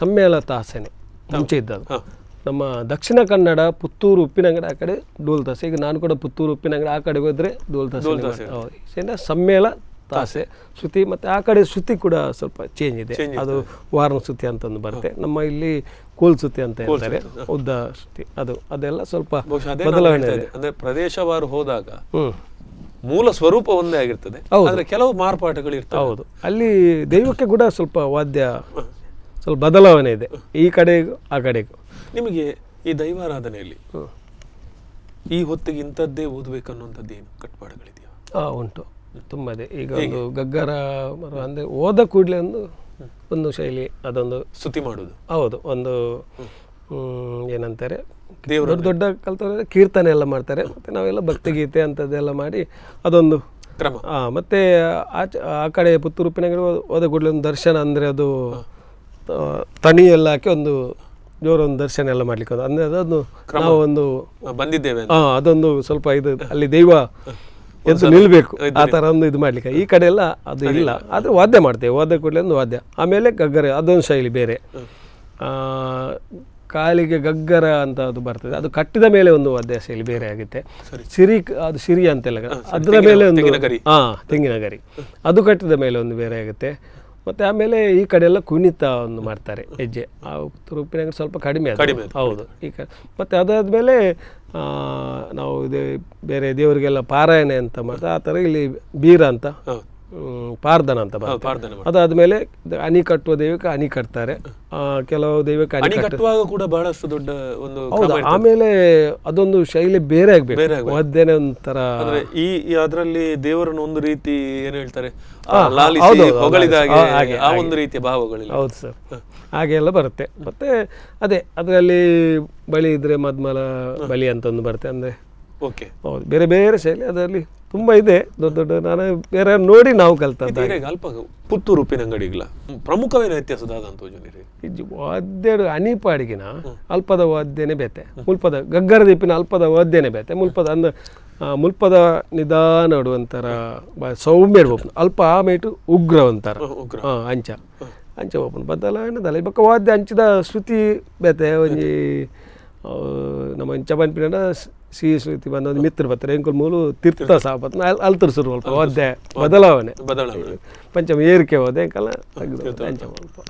ಸಮ್ಮೇಳ ತಾಸೆನೆ ಮುಂಚೆ ಇದ್ದದ್ದು. ನಮ್ಮ ದಕ್ಷಿಣ ಕನ್ನಡ ಪುತ್ತೂರು ಉಪ್ಪಿನಂಗಡಿ ಆ ಕಡೆ ಡೋಲ್ ತಾಸೆ. ಈಗ ನಾನು ಕೂಡ ಪುತ್ತೂರು ಉಪ್ಪಿನಂಗಡಿ ಆ ಕಡೆ ಹೋದ್ರೆ ಡೋಲ್ ತಾಸೆ, ಸಮ್ಮೇಳ ತಾಸೆ ಶ್ರುತಿ. ಮತ್ತು ಆ ಕಡೆ ಶ್ರುತಿ ಕೂಡ ಸ್ವಲ್ಪ ಚೇಂಜ್ ಇದೆ, ಅದು ವಾರಣ ಶ್ರುತಿ ಅಂತ ಒಂದು ಬರುತ್ತೆ, ನಮ್ಮ ಇಲ್ಲಿ ಕೋಲ್ ಶ್ರುತಿ ಅಂತ ಹೇಳ್ತಾರೆ, ಉದ್ದ ಶ್ರುತಿ, ಅದು ಅದೆಲ್ಲ ಸ್ವಲ್ಪ ಬದಲಾವಣೆ ಇದೆ. ಅಂದ್ರೆ ಪ್ರದೇಶವಾರು ಹೋದಾಗ ಮೂಲ ಸ್ವರೂಪ ಒಂದೇ ಆಗಿರ್ತದೆ, ಆದರೆ ಕೆಲವು ಮಾರ್ಪಾಟುಗಳು ಇರ್ತವೆ. ಹೌದು, ಅಲ್ಲಿ ದೈವಕ್ಕೆ ಕೂಡ ಸ್ವಲ್ಪ ವಾದ್ಯ ಸ್ವಲ್ಪ ಬದಲಾವಣೆ ಇದೆ, ಈ ಕಡೆಗೂ ಆ ಕಡೆಗೂ. ನಿಮಗೆ ಈ ದೈವಾರಾಧನೆಯಲ್ಲಿ ಈ ಹೊತ್ತಿಗೆ ಇಂಥದ್ದೇ ಓದಬೇಕನ್ನುವಂಥದ್ದು ಏನು ಕಟ್ಟುಪಾಡುಗಳಿದೆಯಾ? ಉಂಟು, ತುಂಬ ಇದೆ. ಈಗ ಒಂದು ಗಗ್ಗರ ಅಂದರೆ ಓದ ಕೂಡಲೇ ಒಂದು ಒಂದು ಶೈಲಿ, ಅದೊಂದು ಸ್ತುತಿ ಮಾಡೋದು. ಹೌದು, ಒಂದು ಏನಂತಾರೆ ದೊಡ್ಡ ದೊಡ್ಡ ಕಲ್ತವ್ರೆ ಕೀರ್ತನೆ ಎಲ್ಲ ಮಾಡ್ತಾರೆ, ಮತ್ತು ನಾವೆಲ್ಲ ಭಕ್ತಿಗೀತೆ ಅಂಥದ್ದೆಲ್ಲ ಮಾಡಿ ಅದೊಂದು ಕ್ರಮ. ಮತ್ತು ಆಚೆ ಆ ಕಡೆ ಪುತ್ತೂರು ಉಪ್ಪಿನಂಗಡಿ ಹೋದ ಕೂಡಲೇ ಒಂದು ದರ್ಶನ ಅಂದರೆ ಅದು ತಣಿಯೆಲ್ಲ ಹಾಕಿ ಒಂದು ಜೋರೊಂದು ದರ್ಶನ ಎಲ್ಲ ಮಾಡ್ಲಿಕ್ಕೆ ಅಂದರೆ ಅದೊಂದು ನಾವು ಒಂದು ಬಂದಿದ್ದೇವೆ, ಅದೊಂದು ಸ್ವಲ್ಪ ಇದು ಅಲ್ಲಿ ದೈವ ಎದ್ದು ನಿಲ್ಲಬೇಕು, ಆ ಥರ ಒಂದು ಇದು ಮಾಡಲಿಕ್ಕೆ. ಈ ಕಡೆ ಎಲ್ಲ ಅದು ಇಲ್ಲ, ಆದರೆ ವಾದ್ಯ ಮಾಡ್ತೇವೆ, ವಾದ್ಯ ಕೂಡಲೇ ಒಂದು ವಾದ್ಯ. ಆಮೇಲೆ ಗಗ್ಗರ, ಅದೊಂದು ಶೈಲಿ ಬೇರೆ. ಕಾಲಿಗೆ ಗಗ್ಗರ ಅಂತ ಅದು ಬರ್ತದೆ, ಅದು ಕಟ್ಟಿದ ಮೇಲೆ ಒಂದು ವಾದ್ಯ ಶೈಲಿ ಬೇರೆ ಆಗುತ್ತೆ. ಸಿರಿ, ಅದು ಸಿರಿ ಅಂತೆಲ್ಲ ಅದರ ಮೇಲೆ ಒಂದು, ತೆಂಗಿನ ಗರಿ, ಅದು ಕಟ್ಟಿದ ಮೇಲೆ ಒಂದು ಬೇರೆ ಆಗುತ್ತೆ. ಮತ್ತು ಆಮೇಲೆ ಈ ಕಡೆ ಎಲ್ಲ ಕುಣಿತ ಒಂದು ಮಾಡ್ತಾರೆ, ಹೆಜ್ಜೆ. ಆ ಉಪ್ಪಿನ ಸ್ವಲ್ಪ ಕಡಿಮೆ ಅದು, ಹೌದು. ಈ ಕಡೆ ಮತ್ತು ಅದಾದಮೇಲೆ ನಾವು ಇದು ಬೇರೆ ದೇವರಿಗೆಲ್ಲ ಪಾರಾಯಣೆ ಅಂತ ಮಾಡ್ತಾರೆ, ಆ ಥರ ಇಲ್ಲಿ ಬೀರ ಅಂತ, ಪಾರ್ದನ ಅಂತ ಬರ್ತದೆ. ಅದಾದಮೇಲೆ ಅಣಿ ಕಟ್ಟುವ ದೈವಕ್ಕೆ ಅಣಿ ಕಟ್ತಾರೆ, ಕೆಲವು ದೈವಕ್ಕೆ ಅಣಿ ಕಟ್ಟುವಾಗ ಕೂಡ ಬಹಳಷ್ಟು ದೊಡ್ಡ ಒಂದು. ಹೌದು, ಆಮೇಲೆ ಅದೊಂದು ಶೈಲಿ ಬೇರೆ ಆಗ್ಬೇಕು, ವಾದ್ಯನೇ ಒಂಥರ. ಈ ಅದರಲ್ಲಿ ದೇವರನ್ನು ಒಂದು ರೀತಿ ಏನು ಹೇಳ್ತಾರೆ, ಲಾಲಿಸಿ ಹೊಗಳಿದ ಹಾಗೆ ಆ ಒಂದು ರೀತಿಯ ಭಾವಗಳಿಲ್ಲ. ಹೌದು ಸರ್, ಹಾಗೆ ಎಲ್ಲ ಬರುತ್ತೆ. ಮತ್ತೆ ಅದೇ ಅದರಲ್ಲಿ ಬಳಿ ಇದ್ರೆ ಮದ್ಮಲ ಬಲಿ ಅಂತ ಒಂದು ಬರುತ್ತೆ, ಅಂದರೆ ಓಕೆ. ಹೌದು, ಬೇರೆ ಬೇರೆ ಶೈಲಿ ಅದರಲ್ಲಿ ತುಂಬ ಇದೆ, ದೊಡ್ಡ ದೊಡ್ಡ. ನಾನು ಬೇರೆ ನೋಡಿ ನಾವು ಕಲ್ತದ್ದು. ಅಲ್ಪ ಪುತ್ತೂರು ಉಪ್ಪಿನಂಗಡಿಗಳ ಪ್ರಮುಖವೇನ ವ್ಯತ್ಯಾಸ ವಾದ್ಯ ಅಣಿಪಾಡಿಗಿನ ಅಲ್ಪದ ವಾದ್ಯನೇ ಬೇತೆ, ಮುಲ್ಪದ ಗಗ್ಗರ ದೀಪಿನ ಅಲ್ಪದ ವಾದ್ಯನೇ ಬೇತೆ. ಮುಲ್ಪದ ಅಂದ್ರೆ ಮುಲ್ಪದ ನಿಧಾನ ಒಂಥರ ಸೌಮ್ಯ ಇಡ್ಬೇಕು, ಅಲ್ಪ ಆಮೇಟು ಉಗ್ರ ಒಂಥರ, ಅಂಚ ಅಂಚ ಒಪ್ಪನು ಬದಲಾವಣೆ. ಬೊಕ್ಕ ವಾದ್ಯ ಅಂಚದ ಶ್ರುತಿ ಬೇತೆ. ಒಂಜಿ ನಮ್ಮ ಅಂಚ ಪನ್ಪಿನ ಸಿಹಿ ಶ್ರುತಿ ಬಂದ ಒಂದು ಮಿತ್ರ ಬರ್ತಾರೆ, ಎಂಕುಲ್ ಮೂಲು ತೀರ್ಥ ಸಾಪತ್ ಅಲ್ತರ್ ಸುರು ಅಲ್ಪ ವಾದ್ಯ ಬದಲಾವಣೆ ಬದಲಾವಣೆ ಪಂಚಮ ಏರಿಕೆ ಹೋದೆ ಎಂಕಲ್ಲ ಅಂಚ ಅಲ್ಪ.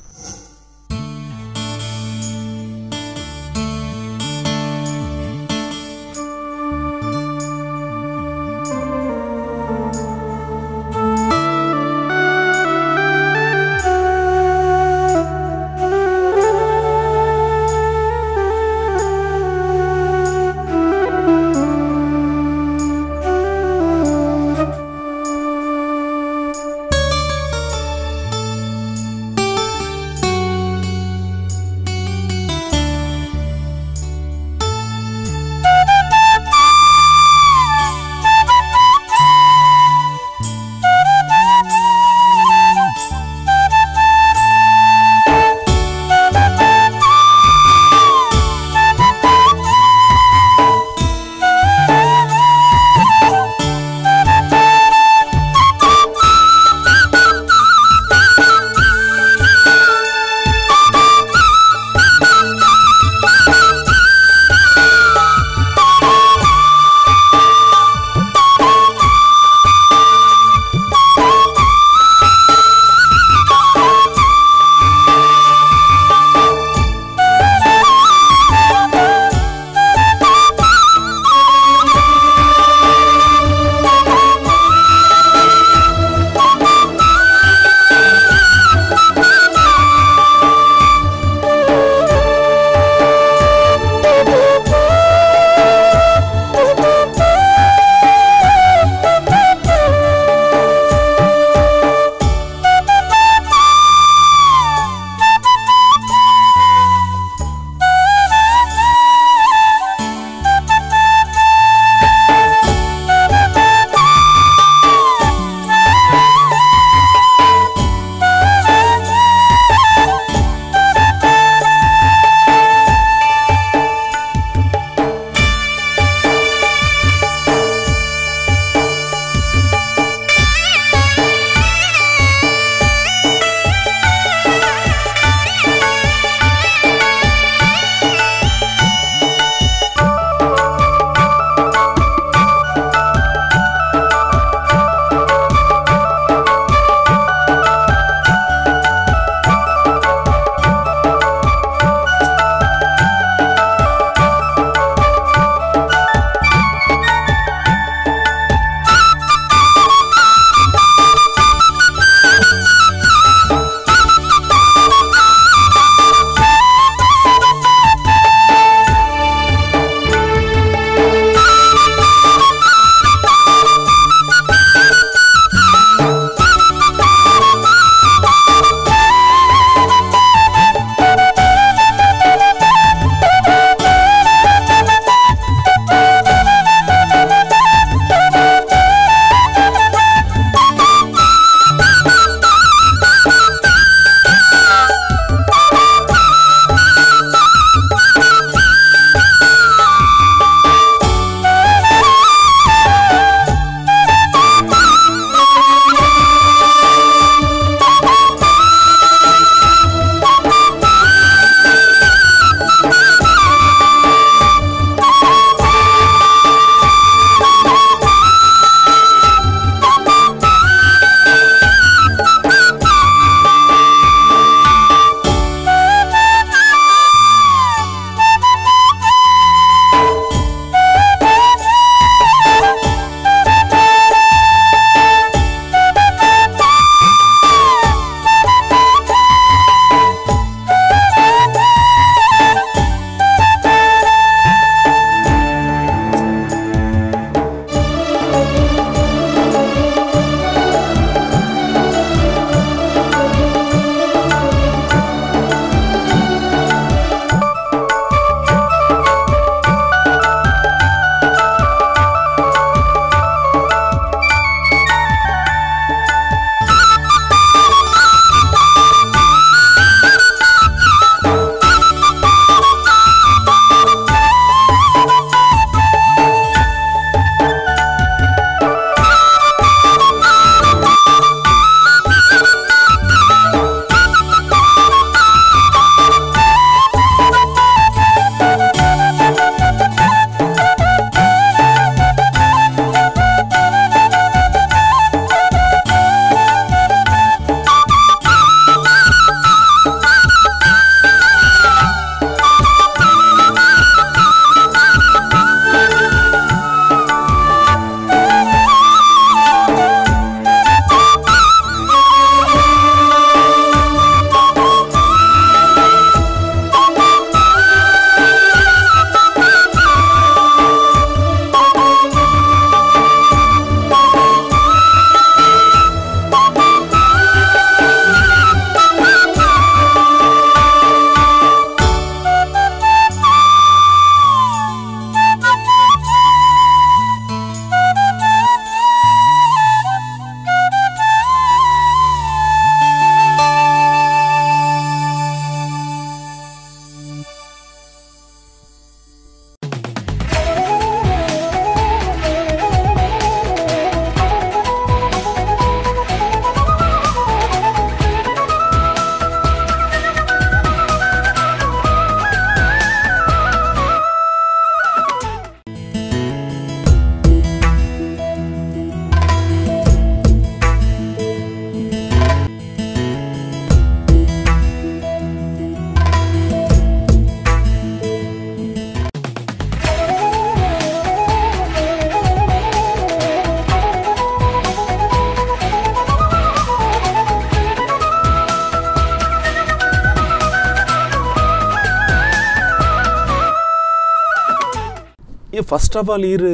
ಈ first of all ಈರ್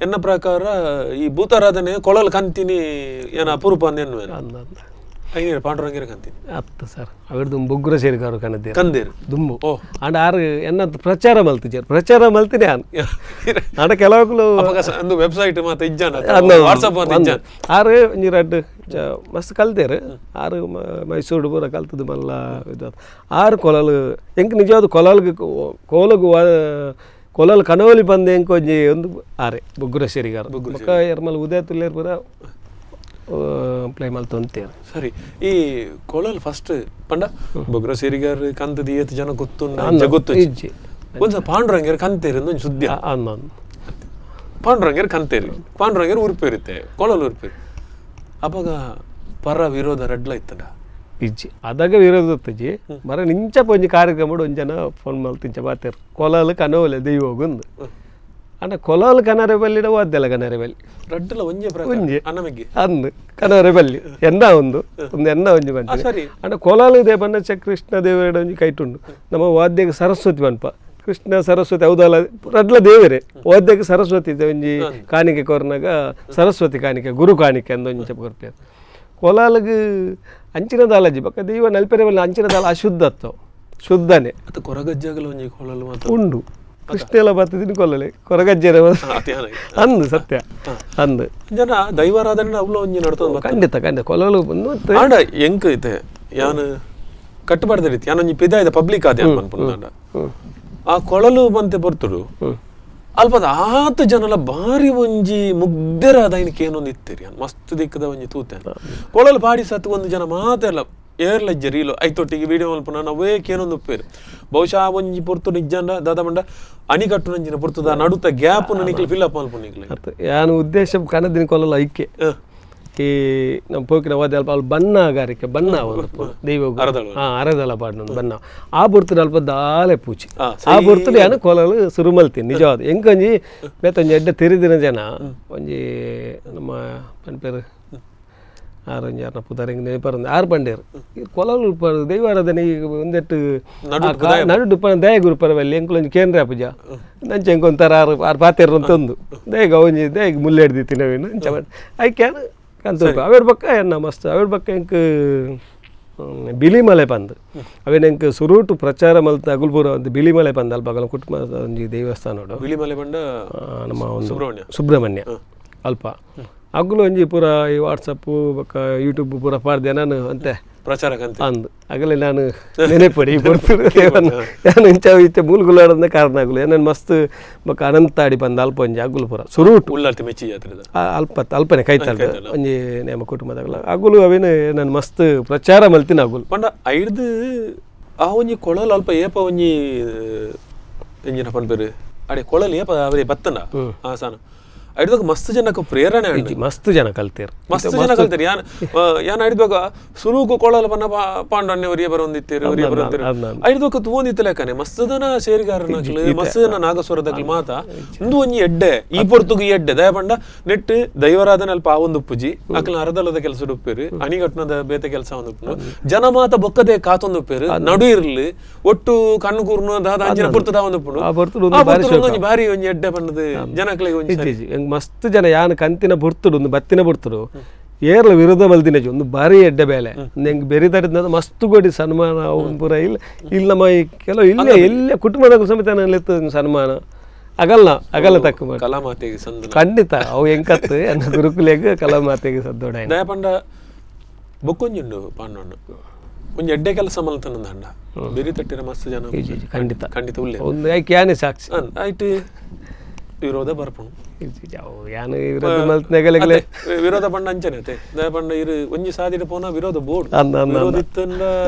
ಎನ್ನ ಪ್ರಕಾರ ಈ ಭೂತಾರಾಧನೆ ಕೊಳಲ್ ಕಂತೀನಿ ಏನ ಅಪರೂಪ ಅಂದ ಎನ್ನುವೆ ಐನೀರು ಪಾಂಡುರಂಗಿರ ಕಂತೀನಿ ಅತ್ತ ಸರ್ ಅವ್ರದ್ದು ಬೊಗ್ಗುರ ಸೇರಿಗಾರು ಕಣದೇರು ಕಂದೇರು ದುಂಬು ಅಂಡ್ ಆರು ಎನ್ನ ಪ್ರಚಾರ ಮಲ್ತಿಜಾರು ಪ್ರಚಾರ ಮಲ್ತೀನಿ ಆನ್ ಆಂಡ ಕೆಲವು ಒಂದು ವೆಬ್ಸೈಟ್ ಮಾತ ಇಜ್ಜಾನ ವಾಟ್ಸಪ್ ಮಾತ ಇಜ್ಜಾನ ಆರು ಒಂಜಿ ರಡ್ಡ್ ಮಸ್ತ್ ಕಲ್ತೇರು ಆರು ಮೈಸೂರು ಪೂರ ಕಲ್ತದ್ದು ಮಲ್ಲ ಇದು ಆರು ಕೊಲಲು ಎಂಕ್ ನಿಜವಾದ ಕೊಲಲ್ಗೆ ಕೋಲಗು ಕೊಲಲ್ ಕನವಲಿ ಬಂದು ಎಂಕ್ ಒಂಜಿ ಒಂದು ಆರೆ ಬೊಗ್ಗುರ ಸೇರಿಗಾರು ಬೊಕ್ಕ ಎರ್ಮಲ್ ಉದಯ ತುಲ್ಲೇರು ಪೂರ ಪ್ಲೇ ಮಲ್ತೊಂತೇರು. ಸರಿ ಈ ಕೊಳಲ್ ಫಸ್ಟ್ ಪಂಡ ಬೊಗ್ರ ಸೇರಿಗಾರು ಕಂತದ ಏತ್ ಜನ ಗೊತ್ತುಂಡು ಗೊತ್ತು ಇಜ್ಜಿ ಒಂದ್ಸ ಪಾಂಡುರಂಗೇರು ಕಂತೇರು ಒಂಜಿ ಸುದ್ದಿ ಪಾಂಡುರಂಗೇರು ಕಂತೇರು ಪಾಂಡುರಂಗೇರು ಉರುಪೇರುತ್ತೆ ಕೊಳಲ್ ಉರುಪೇರು ಅಪಗ ಪರ ವಿರೋಧ ರಡ್ಲ ಇತ್ತಡ ಇಜ್ಜಿ ಅದಾಗ ವಿರೋಧ ಇತ್ತಜಿ ಮರ ನಿಂಚ ಒಂಜಿ ಕಾರ್ಯಕ್ರಮ ಒಂಜಿ ಜನ ಫೋನ್ ಮಲ್ತಿಂಚ ಬಾತೇರು ಕೊಲಲ್ ಕನವಲೆ ದೈವಗೊಂದು ಅಂಡ ಕೊಲಲ್ ಕನರೆ ಬಲ್ಲಿಡ ವಾದ್ಯಲ ಕನರೆ ಬಲ್ಲಿ ರಡ್ಡಲ ಒಂಜೆ ಒಂಜಿ ಅಂದು ಕನರೆ ಬಲ್ಲಿ ಎನ್ನ ಒಂದು ಒಂದು ಎನ್ನ ಒಂಜಿ ಬಂದು ಸರಿ ಅಂಡ ಕೊಲಲ್ ಇದೆ ಬಣ್ಣ ಕೃಷ್ಣ ದೇವರ ಒಂಜಿ ಕೈಟುಂಡು ನಮ್ಮ ವಾದ್ಯಕ್ಕೆ ಸರಸ್ವತಿ ಬನ್ಪ ಕೃಷ್ಣ ಸರಸ್ವತಿ ಹೌದಲ್ಲ ರಡ್ಲ ದೇವರೇ ವಾದ್ಯಕ್ಕೆ ಸರಸ್ವತಿ ಇದೆ ಒಂಜಿ ಕಾಣಿಕೆ ಕೊರ್ನಾಗ ಸರಸ್ವತಿ ಕಾಣಿಕೆ ಗುರು ಕಾಣಿಕೆ ಅಂದ ಒಂಜಿ ಕೊರ್ಪೇರು ಕೊಲಾಲ್ಗ್ ಅಂಚಿನ ದಾಲಜಿ ಬಕ್ಕ ದೈವ ನಲ್ಪೆರೆ ಬಲ್ಲ ಅಂಚಿನ ದಾಲ ಅಶುದ್ಧ ಅತ್ತವು ಶುದ್ಧನೇ ಅದು ಕೊರಗಜ್ಜಾಗಲ ಒಂಜಿ ಕೊಳಲು ಮಾತ್ರ ಉಂಡು ಕೃಷ್ಣ ಎಲ್ಲ ಬರ್ತದಿನ ಕೊಲ್ಲಲೆ ಕೊರಗಜ್ಜರ ಅಂದು ಸತ್ಯ ಅಂದು ಜನ ದೈವಾರಾಧನೆ ಅವ್ಲ ಒಂಜಿ ನಡ್ತೊಂದು ಖಂಡಿತ ಖಂಡಿತ ಕೊಲಲು ಬಂದು ಆಂಡ ಎಂಕ್ ಇತ್ತೆ ಯಾನ್ ಕಟ್ಟುಪಾಡ್ದ ರೀತಿ ಯಾನ್ ಒಂಜಿ ಪಿದಾಯ್ದ ಪಬ್ಲಿಕ್ ಆದ ಪನ್ಪುಂಡ ಆ ಕೊಳಲು ಬಂತೆ ಬರ್ತುಡು ಅಲ್ಪದ ಆತ ಜನಲ ಬಾರಿ ಒಂಜಿ ಮುಗ್ಧರಾದ ಐನಕ್ಕೆ ಏನೊಂದು ಇತ್ತೀರಿ ಮಸ್ತ್ ದಿಕ್ಕದ ಒಂಜಿ ತೂತೆ ಕೊಳಲು ಪಾಡಿ ಸತ್ತು ಒಂದು ಜನ ಮಾತೆಲ್ಲ ಏರ್ಲಜ್ಜೆ ರೀಲು ಐತೊಟ್ಟಿಗೆ ವಿಡಿಯೋ ಮಲ್ಪುನ ನಾವೇ ಕೇನೊಂದು ಉಪ್ಪೇರು ಬಹುಶಃ ಒಂಜಿ ಪೊರ್ತು ನಿಜ್ಜಂಡ ದಾದ ಮಂಡ ಅಣಿಕಟ್ಟು ನಂಜಿನ ಪೊರ್ತುದ ನಡುತ್ತ ಗ್ಯಾಪ್ ನಿಕ್ಲು ಫಿಲ್ ಅಪ್ ಮಲ್ಪು ನಿಕ್ಲು ಯಾನು ಉದ್ದೇಶ ಕನದಿನ ಕೊಲಲ ಐಕೆ ಈ ನಮ್ಮ ಪೋಕಿನ ವಾದ್ಯ ಅಲ್ಪ ಅಲ್ಲಿ ಬಣ್ಣಗಾರಿಕೆ ಬಣ್ಣ ಒಂದು ದೈವ ಅರದಳ ಪಾಡ್ನೊಂದು ಬಣ್ಣ ಆ ಬುರ್ತುಡು ಅಲ್ಪ ದಾಲೆ ಪೂಜೆ ಆ ಬುರ್ತುಡು ಯಾನು ಕೊಲಲು ಸುರು ಮಲ್ತೀನಿ ನಿಜವಾದ ಎಂಕೊಂಜಿ ಬೇತೊಂಜಿ ಎಡ್ಡೆ ತಿರಿದಿನ ಜನ ಒಂಜಿ ನಮ್ಮ ಪನ್ಪೇರು ಆರು ಒಂಜಿ ಆರ್ನ ಪುದಾರ್ ಹಿಂಗೆ ನೆನಪರಂದು ಆರು ಪಂಡೇರು ಈ ಕೊಲಲು ದೈವಾರಾಧನೆ ಈಗ ಒಂದೆಟ್ಟು ನಡುಟು ಪನ ದಯ ಗುರು ಪರವಲ್ಲಿ ಎಂಕುಲೊಂಜಿ ಕೇಂದ್ರ ಪೂಜಾ ನಂಚೆ ಎಂಕೊಂತಾರ ಆರು ಆರು ಪಾತೇರು ಅಂತಂದು ದಯಗ ಒಂಜಿ ದಯಗ್ ಮುಲ್ಲೆ ಹಿಡ್ದಿತ್ತಿ ನವೀನು ಅಂಚ ಐಕೆ ಕಂತ ಅವೇರ್ ಪಕ್ಕ ಎನ್ನ ಮಸ್ತ್ ಅವೇರ್ ಪಕ್ಕ ಎಂಕ್ ಬಿಲಿಮಲೆ ಪಂದ್ ಅವೇನು ಎಂಕ್ ಸುರೂಟು ಪ್ರಚಾರ ಮಲ್ತ ಅಗುಲ್ಪುರ ಒಂದು ಬಿಲಿಮಲೆ ಪಂದ್ ಅಲ್ಪ ಅಗಲ ಕುಟುಂಬ ಒಂಜಿ ದೇವಸ್ಥಾನ ಬಿಲಿಮಲೆ ಬಂಡ ನಮ್ಮ ಒಂದು ಸುಬ್ರಹ್ಮಣ್ಯ ಅಲ್ಪ ಅಗುಲು ಒಂಜಿ ಪೂರ ಈ ವಾಟ್ಸಪ್ಪು ಬೊಕ್ಕ ಯೂಟ್ಯೂಬ್ ಪೂರ ಪಾಡ್ದೆ ನಾನು ಅಂತೆ ಪ್ರಚಾರ ಅಂದು ಆಗಲೇ ನಾನು ನೆನೆಪಡಿ ದೇವನ ನಾನು ಇಂಚ ಇತ್ತೆ ಮೂಲಗುಲಾಡಂದ ಕಾರಣ ಆಗಲು ನಾನು ಮಸ್ತ್ ಬೊಕ್ಕ ಅನಂತಾಡಿ ಬಂದ ಅಲ್ಪ ಒಂಜಿ ಅಗುಲು ಪೂರ ಸುರೂಟು ಉಳ್ಳಾಲ್ತಿ ಮೆಚ್ಚಿ ಜಾತ್ರೆ ಅಲ್ಪ ಅಲ್ಪನೆ ಕೈತಾಳ ಒಂಜಿ ನೇಮ ಕುಟುಂಬದಾಗಲ ಅಗುಲು ಅವೇನು ನಾನು ಮಸ್ತ್ ಪ್ರಚಾರ ಮಲ್ತಿನ ಅಗುಲು ಪಂಡ ಐಡ್ದು ಆ ಒಂಜಿ ಕೊಳಲು ಅಲ್ಪ ಏಪ ಒಂಜಿ ಎಂಜಿನ ಪನ್ಪೇರು ಅಡೆ ಕೊಳಲು ಏಪ ಅವರೇ ಬತ್ತನ ಆ ಸಾನ ಐಡ್ದಾಗ ಮಸ್ತ್ ಜನಕ್ಕೆ ಪ್ರೇರಣೆ ಮಸ್ತ್ ಜನ ಕಲ್ತೇರು ಮಸ್ತ್ ಜನ ಕಲ್ತೇರು ಯಾನ್ ಯಾನ್ ಐಡ್ದಾಗ ಸುರುಕು ಕೊಳಲ ಬನ್ನ ಪಾಂಡಣ್ಯ ಒರಿಯ ಬರೊಂದಿತ್ತೇರು ಒರಿಯ ಬರೊಂದಿರು ಐಡ್ದಾಗ ತೂವೊಂದಿತ್ತು ಲೆಕ್ಕನೆ ಮಸ್ತ್ ಜನ ಸೇರಿಗಾರನಾಗ್ಲು ಮಸ್ತ್ ಜನ ನಾಗಸ್ವರದಾಗ್ಲು ಮಾತ ಒಂದು ಒಂಜಿ ಎಡ್ಡೆ ಈ ಪೊರ್ತುಗು ಈ ಎಡ್ಡೆ ದಯಪಂಡ ನೆಟ್ ದೈವರಾಧನೆ ಅಲ್ಪ ಆ ಒಂದು ಉಪ್ಪುಜಿ ಅಕ್ಲ ಅರದಲದ ಕೆಲಸ ಉಪ್ಪೇರು ಅಣಿಗಟ್ಟನದ ಬೇತೆ ಕೆಲಸ ಒಂದು ಉಪ್ಪು ಜನ ಮಾತ ಬೊಕ್ಕದೆ ಕಾತೊಂದು ಉಪ್ಪೇರು ನಡು ಇರ್ಲಿ ಒಟ್ಟು ಕಣ್ಣು ಕೂರ್ನು ದಾದ ಅಂಚಿನ ಪೊರ್ತುದ ಒಂದು ಉಪ್ಪು ಬಾರಿ ಒಂಜಿ ಎಡ್ಡೆ ಬಣ್ಣದ ಜನಕ್ಲೆಗ್ ಒಂಜಿ ಮಸ್ತ್ ಜನ ಯಾನ್ ಕಂತಿನ ಬುರ್ತುಡು ಒಂದು ಬತ್ತಿನ ಬುರ್ತುಡು ಏರ್ಲ ವಿರೋಧ ಮಲ್ದಿನ ಒಂದು ಭಾರಿ ಎಡ್ಡೆ ಬೇಲೆ ಹೆಂಗೆ ಬೆರಿ ತಡಿದ ಮಸ್ತ್ ಕೊಡಿ ಸನ್ಮಾನ ಅವ್ನು ಪೂರ ಇಲ್ಲ ಇಲ್ಲಿ ನಮ್ಮ ಈ ಕೆಲವು ಇಲ್ಲೇ ಎಲ್ಲೇ ಕುಟುಂಬದ ಸಮೇತ ನನ್ನ ಸನ್ಮಾನ ಅಗಲ್ಲ ಅಗಲ್ಲ ತಕ್ಕ ಮಾಡಿ ಕಲಾಮಾತೆಗೆ ಸಂದ ಖಂಡಿತ ಅವು ಹೆಂಕತ್ತು ನನ್ನ ಗುರುಕುಲೆಗ್ ಕಲಾಮಾತೆಗೆ ಸದ್ದೋಡ ದಯಪಂಡ ಬೊಕ್ಕೊಂಜುಂಡು ಪಾಂಡಣ್ಣ ಒಂಜಿ ಎಡ್ಡೆ ಕೆಲಸ ಮಲ್ತನ ಅಂಡ ಬೆರಿ ತಟ್ಟಿರ ಮಸ್ತ್ ಜನ ಖಂಡಿತ ಖಂಡಿತ ಉಲ್ಲೆ ಒಂದು ಐಕೆ ಯಾನೆ ಸಾಕ್ಷಿ ಆಯ್ತು ವಿರೋಧ ಬರ್ಪಣು ಯಾನು ವಿರೋಧ ಮಲ್ತನೆಗಲೆಗಲೆ ವಿರೋಧ ಪಂಡ ಅಂಚನೆ ಅತೆ ದಯಪಂಡ ಇರು ಒಂಜಿ ಸಾದಿಡ ಪೋನ ವಿರೋಧ ಬೋರ್ಡ್ ವಿರೋಧ ಇತ್ತಂಡ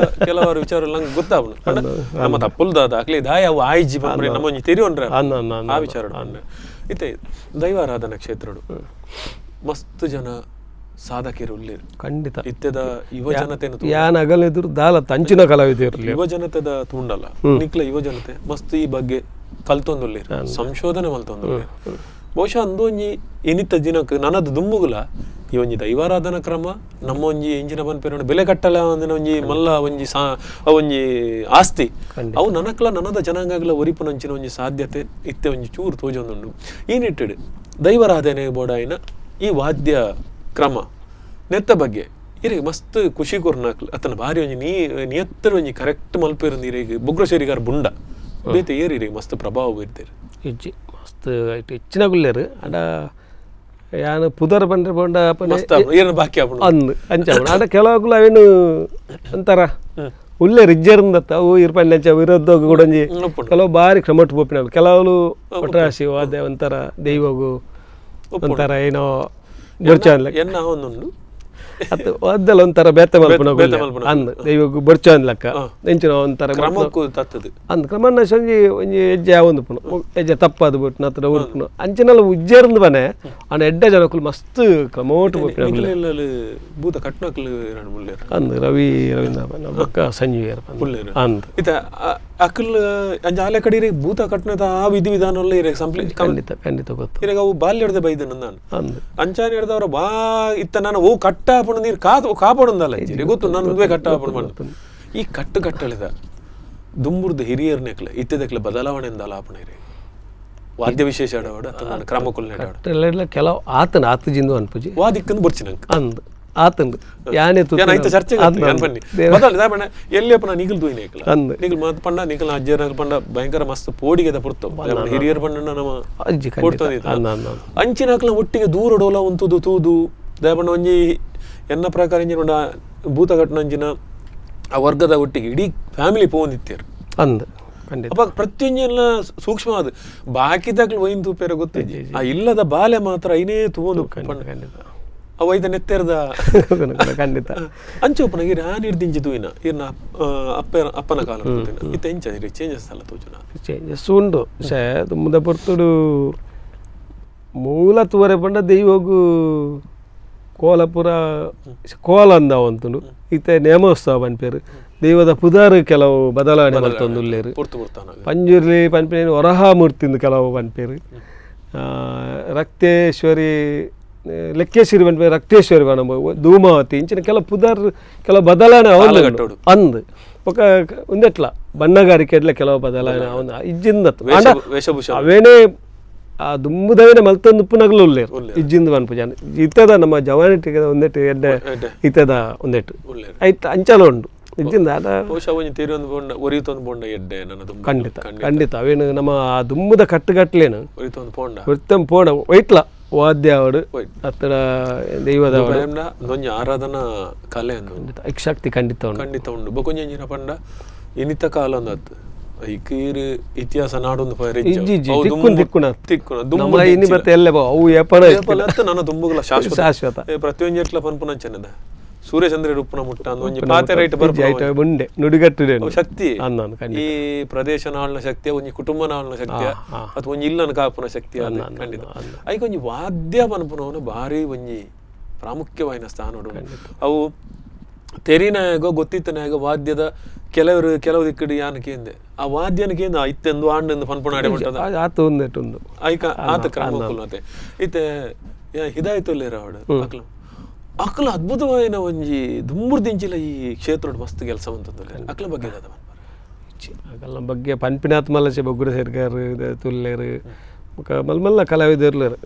ಕೆಲವಾರು ವಿಚಾರ ನಂಗೆ ಗೊತ್ತಾವಣ ನಮ್ಮ ತಪ್ಪುಲ್ದ ದಾಖಲೆ ದಾಯ ಅವು ಆಯ್ಜಿ ಬಂದ್ರೆ ನಮ್ಮ ಒಂಜಿ ತೆರಿಯೊಂಡ್ರೆ ಆ ವಿಚಾರ ಇತ್ತೆ ದೈವಾರಾಧನಾ ಕ್ಷೇತ್ರಡು ಮಸ್ತ್ ಜನ ಸಾಧಕರು ಉಲ್ಲೇರು ಖಂಡಿತ ಇತ್ತೆದ ಯುವ ಜನತೆ ಯಾನ್ ಅಗಲಿದ್ರು ದಾಲ ತಂಚಿನ ಕಲಾವಿದರು ಯುವ ಜನತೆದ ತುಂಡಲ್ಲ ನಿಕ್ಲ ಯುವ ಜನತೆ ಮಸ್ತ್ ಈ ಬಗ್ಗೆ ಕಲ್ತೊಂದುಲ್ಲೇರು ಸಂಶೋಧನೆ ಮಲ್ತೊಂದುಲ್ಲೇರು ಬಹುಶಃ ಅಂದೊಂಜಿ ಇನಿತ ದಿನಕ್ಕೆ ನನದು ದುಂಬುಗುಲ ಈ ಒಂಜಿ ದೈವಾರಾಧನಾ ಕ್ರಮ ನಮ್ಮ ಒಂಜಿ ಎಂಜಿನ ಪನ್ಪೇರು ಬೆಲೆ ಕಟ್ಟಲ ಒಂದಿನ ಒಂಜಿ ಮಲ್ಲ ಒಂಜಿ ಸಾ ಒಂಜಿ ಆಸ್ತಿ ಅವು ನನಕ್ಲ ನನದ ಜನಾಂಗಗಳ ಒರಿಪುನಂಚಿನ ಒಂಜಿ ಸಾಧ್ಯತೆ ಇತ್ತೆ ಒಂಜಿ ಚೂರು ತೋಜೊಂದುಂಡು. ಈ ನಿಟ್ಟಿಡು ದೈವಾರಾಧನೆ ಬೋಡಾಯಿನ ಈ ವಾದ್ಯ ಕ್ರಮ ನೆತ್ತ ಬಗ್ಗೆ ಇರಿಗೆ ಮಸ್ತ್ ಖುಷಿ ಕೊರ್ನಾಕ್ಲು ಅತನ ಭಾರಿ ಒಂಜಿ ನಿಯತ್ತರ ಒಂಜಿ ಕರೆಕ್ಟ್ ಮಲ್ಪೇರು ನೀರಿಗೆ ಬೊಗ್ರಶೇರಿಗಾರ ಬುಂಡ ಬೇತೆ ಏರಿ ಇರಿಗೆ ಮಸ್ತ್ ಪ್ರಭಾವ ಬೀರ್ತೀರಿ. ಇಜ್ಜಿ ಮಸ್ತ್ ಹೆಚ್ಚಿನ ಗುಲ್ಲೇರು ಅಡ ಯಾನು ಪುದರ್ ಬಂದ್ರೆ ಬೋಂಡ ಬಾಕಿ ಅಂದು ಅಂಚ ಅಡ ಕೆಲವು ಅವೇನು ಅಂತಾರ ಉಲ್ಲೇರು ಇಜ್ಜೇರಿಂದತ್ತ ಅವು ಇರ್ಪಂಡೆ ಅಂಚ ವಿರೋಧ ಕೂಡ ಒಂಜಿ ಕೆಲವು ಬಾರಿ ಕ್ರಮಟ್ಟು ಪೋಪಿನ ಕೆಲವು ಒಟ್ರಾಸಿ ವಾದ್ಯ ಒಂಥರ ದೈವಗು ಒಂಥರ ಏನೋ ಎನ್ನ ಒಂದುಂಡು ಅತ್ತು ಅದೆಲ್ಲ ಒಂಥರ ಬೇತೆ ಮಲ್ಪುನ ಅಂದ್ ದೈವಗು ಬೊರ್ಚ ಅಂದ್ಲಕ್ಕ ಎಂಚಿನ ಒಂಥರ ಅಂದ್ ಕ್ರಮನ್ನ ಒಂಜಿ ಒಂಜಿ ಹೆಜ್ಜೆ ಒಂದು ಪುನ ಹೆಜ್ಜೆ ತಪ್ಪಾದ ಬಿಟ್ಟು ನತ್ರ ಉರ್ಪುನು ಅಂಚಿನೆಲ್ಲ ಉಜ್ಜೇರಂದು ಬನೆ ಅಣ್ಣ ಎಡ್ಡೆ ಜನಕ್ಕಲು ಮಸ್ತ್ ಕ್ರಮೋಟು ಭೂತ ಕಟ್ನಕ್ಲು ಅಂದ್ ರವಿ ರವೀಂದ್ರ ಬೊಕ್ಕ ಸಂಜೀವ್ ಅಂದ್ ಇತ ಅಕಲ್ ಅಂಚ ಆಲೆ ಕಡೆ ಭೂತ ಕಟ್ನದ ಆ ವಿಧಿ ವಿಧಾನ ಎಲ್ಲ ಖಂಡಿತ ಖಂಡಿತ ಗೊತ್ತು ಇರಗ ಅವು ಬಾಲ್ಯದ ಬೈದ ನಾನು ಅಂದ್ ಅಂಚಾನೆ ಹಿಡ್ದವ್ರ ಬಾ ಇತ್ತ ನಾನು ಓ ಕಟ್ಟ ನೀರು ಕಾದು ಕಾಪಾಡೊಂದಲ್ಲ ಗೊತ್ತು ನಾನು ಒಂದೇ ಕಟ್ಟ ಆಪಣ ಈ ಕಟ್ಟು ಕಟ್ಟಳಿದ ದುಂಬುರ್ದ ಹಿರಿಯರ್ನೆಕ್ಲ ಇತ್ತದಕ್ಲ ಬದಲಾವಣೆ ಅಂದಲ್ಲ ಆಪಣ ವಾದ್ಯ ವಿಶೇಷ ಆಡವಾಡ ಕ್ರಮಕುಲ್ ನೆಡವಾಡ ಕೆಲವು ಆತನ ಆತಜಿಂದು ಅನ್ಪುಜಿ ವಾದಿಕ್ಕಂದು ಬರ್ಚಿನಂಕ ಅಂದ್ ಆತಂದು ಯಾನೆ ಐತ ಚರ್ಚೆ ಬನ್ನಿ ಬದಲ ಎಲ್ಲಿ ಅಪ್ಪನ ನಿಗಲ್ ದೂಯಿನೇಕಲ ನಿಗಲ್ ಮಾತು ಪಂಡ ನಿಗಲ್ ಅಜ್ಜರ ಪಂಡ ಭಯಂಕರ ಮಸ್ತ್ ಪೋಡಿಗೆದ ಪುರ್ತ ಹಿರಿಯರ್ ಪಂಡ ನಮ್ಮ ಅಜ್ಜಿ ಅಂಚಿನಕ್ಲ ಒಟ್ಟಿಗೆ ದೂರ ಡೋಲ ಉಂತುದು ತೂದು ದಯಪಂಡ ಒಂಜಿ ಎನ್ನ ಪ್ರಕಾರ ಇಂಜಿನ ಉಂಡ ಭೂತಘಟನಂಜಿನ ಆ ವರ್ಗದ ಒಟ್ಟಿಗೆ ಇಡೀ ಫ್ಯಾಮಿಲಿ ಪೋಂದಿತ್ತೇರು ಅಂದ್ ಖಂಡಿತ ಅಪ್ಪ ಪ್ರತಿಯೊಂಜೆಲ್ಲ ಸೂಕ್ಷ್ಮ ಅದು ಬಾಕಿದಾಗ್ಲು ವೈನ್ ತೂಪೇರ ಗೊತ್ತಿಜ್ಜಿ ಆ ಇಲ್ಲದ ಬಾಲೆ ಮಾತ್ರ ಐನೇ ತೂವೊಂದು ಖಂಡಿತ ಅವ ಐತ ನೆತ್ತೆರ್ದ ಖಂಡಿತ ಅಂಚೋಪನ ಇರ್ ಆನ್ ಇರ್ದಿಂಚಿ ತೂಯಿನ ಇರ್ನ ಅಪ್ಪ ಅಪ್ಪನ ಕಾಲ ಇತ್ತ ಎಂಚ ಚೇಂಜಸ್ ಅಲ್ಲ ತೋಜುನ ಚೇಂಜಸ್ ಉಂಡು ಶೇ ತುಂಬದ ಪೊರ್ತುಡು ಮೂಲ ತೂವರೆ ಪಂಡ ದೈವಗು ಕೋಲಪುರ ಕೋಲ ಅಂದ ಅಂತುಂಡು ಇತ್ತೆ ನೇಮೋತ್ಸವ ಪನ್ಪೇರು ದೈವದ ಪುದಾರು ಕೆಲವು ಬದಲಾವಣೆ ಮಲ್ತೊಂದುಲ್ಲೇರು ಪಂಜುರ್ಲಿ ಪನ್ಪೇನು ವರಹ ಮೂರ್ತಿಂದು ಕೆಲವು ಪನ್ಪೇರು ರಕ್ತೇಶ್ವರಿ ಲೆಕ್ಕೇಶ್ವರಿ ಪನ್ಪೇರು ರಕ್ತೇಶ್ವರಿ ಪನ ಧೂಮಾವತಿ ಇಂಚಿನ ಕೆಲವು ಪುದಾರ್ ಕೆಲವು ಬದಲಾವಣೆ ಅವನು ಅಂದ್ ఒక ಒಂದೆಟ್ಲ ಬಣ್ಣಗಾರಿಕೆ ಎಡ್ಲ ಕೆಲವು ಬದಲಾವಣೆ ಅವನು ಇಜ್ಜಿಂದ ಅವೇನೇ ಆ ದುಂಬುದವೇನೆ ಮಲ್ತೊಂದು ಉಪ್ಪುನಗಲು ಉಲ್ಲೇರು ಇಜ್ಜಿಂದು ಪನ್ಪು ಜನ ಇತ್ತದ ನಮ್ಮ ಜವಾನಿಟಿಗೆ ಒಂದೆಟ್ಟು ಎಡ್ಡೆ ಇತ್ತದ ಒಂದೆಟ್ಟು ಐತ ಅಂಚಲ ಉಂಡು ಇಜ್ಜಿಂದ ಖಂಡಿತ ಖಂಡಿತ ಅವೇನು ನಮ್ಮ ಆ ದುಂಬುದ ಕಟ್ಟುಗಟ್ಲೇನು ಪೋಂಡ ಒಯ್ಟ್ಲ ವಾದ್ಯ ಅವಡು ಅತ್ತಡ ದೈವದ ಆರಾಧನಾ ಕಲೆ ಶಕ್ತಿ ಖಂಡಿತ ಉಂಡು ಖಂಡಿತ ಉಂಡು ಬೊಕೊಂಜಿ ಪಂಡ ಇನಿತ ಕಾಲ ಅಂದತ್ತು ಐಕೀರು ಇತಿಹಾಸ ನಾಡೊಂದು ನನ್ನ ಶಾಶ್ವತ ಶಾಶ್ವತ ಪ್ರತಿಯೊಂದು ಪನ್ಪುನಂಚನದ ಸೂರ್ಯಚಂದ್ರ ರೂಪನ ಮುಟ್ಟ ಒಂಜಿ ಪಾತೆ ರೈಟ್ ಬರ್ಪುನ ನುಡಿಗಟ್ಟು ಶಕ್ತಿ ಈ ಪ್ರದೇಶ ನಾಳಿನ ಶಕ್ತಿಯ ಒಂಜಿ ಕುಟುಂಬ ನಾಳಿನ ಶಕ್ತಿಯ ಅಥವಾ ಒಂಜಿ ಇಲ್ಲನ ಕಾಪುನ ಶಕ್ತಿ ಖಂಡಿತ ಐಕ್ ಒಂಜಿ ವಾದ್ಯ ಪನ್ಪುನವನು ಭಾರಿ ಒಂಜಿ ಪ್ರಾಮುಖ್ಯವಾಯಿನ ಸ್ಥಾನ ಅವು ತೆರಿನಾಗೋ ಗೊತ್ತಿತ್ತನಾಗ ವಾದ್ಯದ ಕೆಲವರು ಕೆಲವು ದಿಕ್ಕಡಿ ಯಾನ ಕೇಂದೆ ಆ ವಾದ್ಯನ ಕೇಂದ ಇತ್ತೆಂದು ಆಂಡೆಂದು ಪನ್ಪುನಾಡೆ ಬಿಟ್ಟದ ಆತ ಒಂದೆಟ್ಟೊಂದು ಐಕ ಆತ ಕ್ರಮ ಇತ್ತೆ ಹಿದಾಯತುಲ್ಲೇರ ಅವಡು ಅಕ್ಲ ಅಕ್ಲ ಅದ್ಭುತವಾಯಿನ ಒಂಜಿ ದುಂಬುರ್ದಿಂಚಿಲ ಈ ಕ್ಷೇತ್ರ ಮಸ್ತ್ ಕೆಲಸ ಅಂತಂದ್ರೆ ಅಕ್ಲ ಬಗ್ಗೆ ಅಕಲ್ನ ಬಗ್ಗೆ ಪನ್ಪಿನಾತ್ ಮಲ್ಲಚೆ ಬೊಗ್ಗುರ ಸೇರ್ಗಾರು ತುಲ್ಲೇರು ಬೊಕ ಮಲ್ಮಲ್ಲ ಕಲಾವಿದರ್ಲೇರು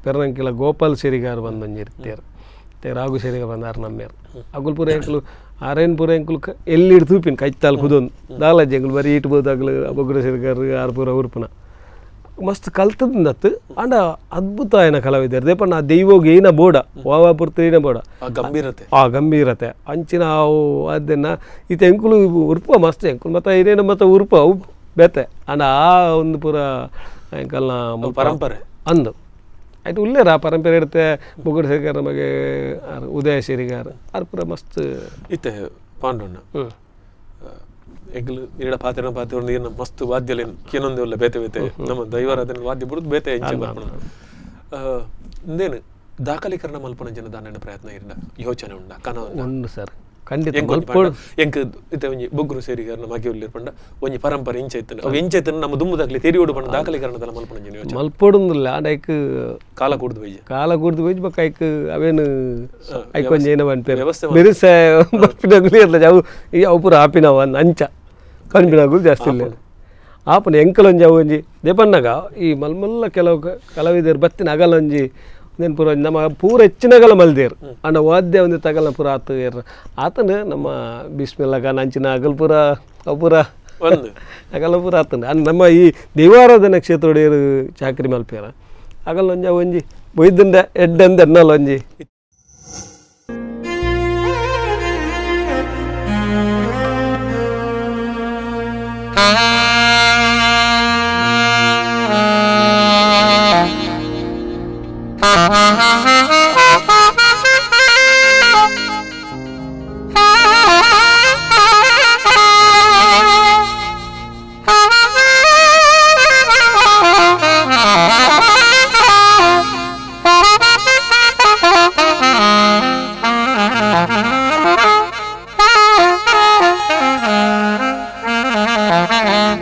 ಪೆರ್ನಂಕಿಲ ಗೋಪಾಲ್ ಸಿರಿಗಾರ್ ಬಂದೊಂಜಿ ಇರ್ತೀರು ರಾಘು ಸೇರಿಗ ಬಂದಾರ ನಮ್ಮೇರು ಅಗುಲ್ ಪೂರ ಎಂಕುಲು ಆರೇನ್ ಪೂರ ಎಂಕುಲು ಎಲ್ಲಿ ಇಡ್ ತೂಪಿನ ಕೈತಾಲ್ ಕುದೊಂದು ದಾಲಜ್ಜಿ ಎಂಕುಲು ಬರೀ ಇಟ್ಬೋದು ಅಗಲು ಬೊಗ್ಗುರ ಸೇರಿಗಾರು ಆರು ಪೂರ ಉರ್ಪುನ ಮಸ್ತ್ ಕಲ್ತದಂದತ್ತು ಅಂಡ ಅದ್ಭುತ ಏನ ಕಲಾವಿದರು ದೇಪಣ್ಣ ಆ ದೈವೋಗ ಏನ ಬೋಡ ವಾವಾ ಪುರ್ತು ಏನ ಬೋಡ ಗಂಭೀರತೆ ಆ ಗಂಭೀರತೆ ಅಂಚಿನ ಅವು ಅದನ್ನ ಈತ ಎಂಕುಲು ಉರ್ಪ ಮಸ್ತ್ ಎಂಕುಲು ಮತ್ತೆ ಏನೇನು ಮತ್ತೆ ಉರ್ಪ ಅವು ಬೇತೆ ಅಂಡ ಆ ಒಂದು ಪೂರ ಎಂಕಲ್ನ ಪರಂಪರೆ ಅಂದು ಆಯ್ತು ಉಲ್ಲೇರ ಆ ಪರಂಪರೆ ಇರುತ್ತೆ ಬೊಗ್ಗುರ ಸೇರಿಗಾರ ನಮಗೆ ಉದಯ ಸೇರಿಗಾರ ಆರು ಪೂರ ಮಸ್ತ್ ಇತ್ತೆ ಪಾಂಡಣ್ಣ ಎಂಕುಲು ಇರಡ ಪಾತ್ರ ಪಾತ್ರ ನೀರಿನ ಮಸ್ತ್ ವಾದ್ಯಲೇನು ಕೇನೊಂದು ಉಲ್ಲ ಬೇತೆ ಬೇತೆ ನಮ್ಮ ದೈವಾರಾಧನೆ ವಾದ್ಯ ಬುಡುದು ಬೇತೆ ಎಂಚ ಬರ್ಪಣ ಇಂದೇನು ದಾಖಲೀಕರಣ ಮಲ್ಪನ ಜನ ದಾನನ ಪ್ರಯತ್ನ ಇರಡ ಯೋಚನೆ ಉಂಡ ಕನ ಉಂಡು ಸರ್ ಖಂಡಿತ ಎಂಕ್ ಇತ್ತೆ ಒಂಜಿ ಬೊಗ್ರು ಸೇರಿಗಾರನ ಮಗೆ ಉಲ್ಲೇರ್ ಪಂಡ ಒಂಜಿ ಪರಂಪರೆ ಇಂಚ ಇತ್ತು ಅವು ಇಂಚ ಇತ್ತು ನಮ್ಮ ದುಂಬುದಾಗ್ಲಿ ತೆರಿಯೋಡು ಪಂಡ ದಾಖಲೀಕರಣದಲ್ಲ ಮಲ್ಪುನ ಮಲ್ಪೊಡುಂದಿಲ್ಲ ಆಂಡ ಐಕ್ ಕಾಲ ಕೂಡ್ದು ಬೈಜ ಕಾಲ ಕೂಡ್ದು ಬೈಜ್ ಬೊಕ್ಕ ಐಕ್ ಅವೇನು ಐಕ್ ಒಂಜಿ ಏನೋ ಪನ್ಪೆರ್ ಬೆರಿಸೆ ಬರ್ಪಿನಗುಲು ಇರ್ಲ ಅವು ಅವು ಪೂರ ಆಪಿನವು ಅಂಚ ಪನ್ಪಿನಗುಲು ಜಾಸ್ತಿ ಇಲ್ಲ ಆಪುನ ಎಂಕಲೊಂಜಿ ಅವು ಒಂಜಿ ದೇಪನ್ನಾಗ ಈ ಮಲ್ಮಲ್ಲ ಕೆಲವು ಕಲಾವಿದರು ಬತ್ತಿನ ಅಗಲೊಂಜಿ ಒಂದೇನು ಪೂರ ನಮ್ಮ ಪೂರ ಹೆಚ್ಚಿನಗಲ ಮಲ್ದೇರು ಅಂಡ ವಾದ್ಯ ಒಂದು ತಗಲ ಪೂರ ಆತು ಏರ್ ಆತನ ನಮ್ಮ ಬಿಸ್ಮಿಲ್ಲಗ ನಂಚಿನ ಅಗಲ್ ಪೂರ ಅವು ಪೂರ ಅಗಲ ಪೂರ ಆತನ ಅಂಡ್ ನಮ್ಮ ಈ ದೇವಾರಾಧನೆ ಕ್ಷೇತ್ರೋಡು ಏರು ಚಾಕ್ರಿ ಮಲ್ಪೇರ ಅಗಲ್ ಒಂಜಿ ಒಂಜಿ ಬೊಯ್ದಿಂದ ಎಡ್ಡಂದ ಎನ್ನಲ ಒಂಜಿ Ah.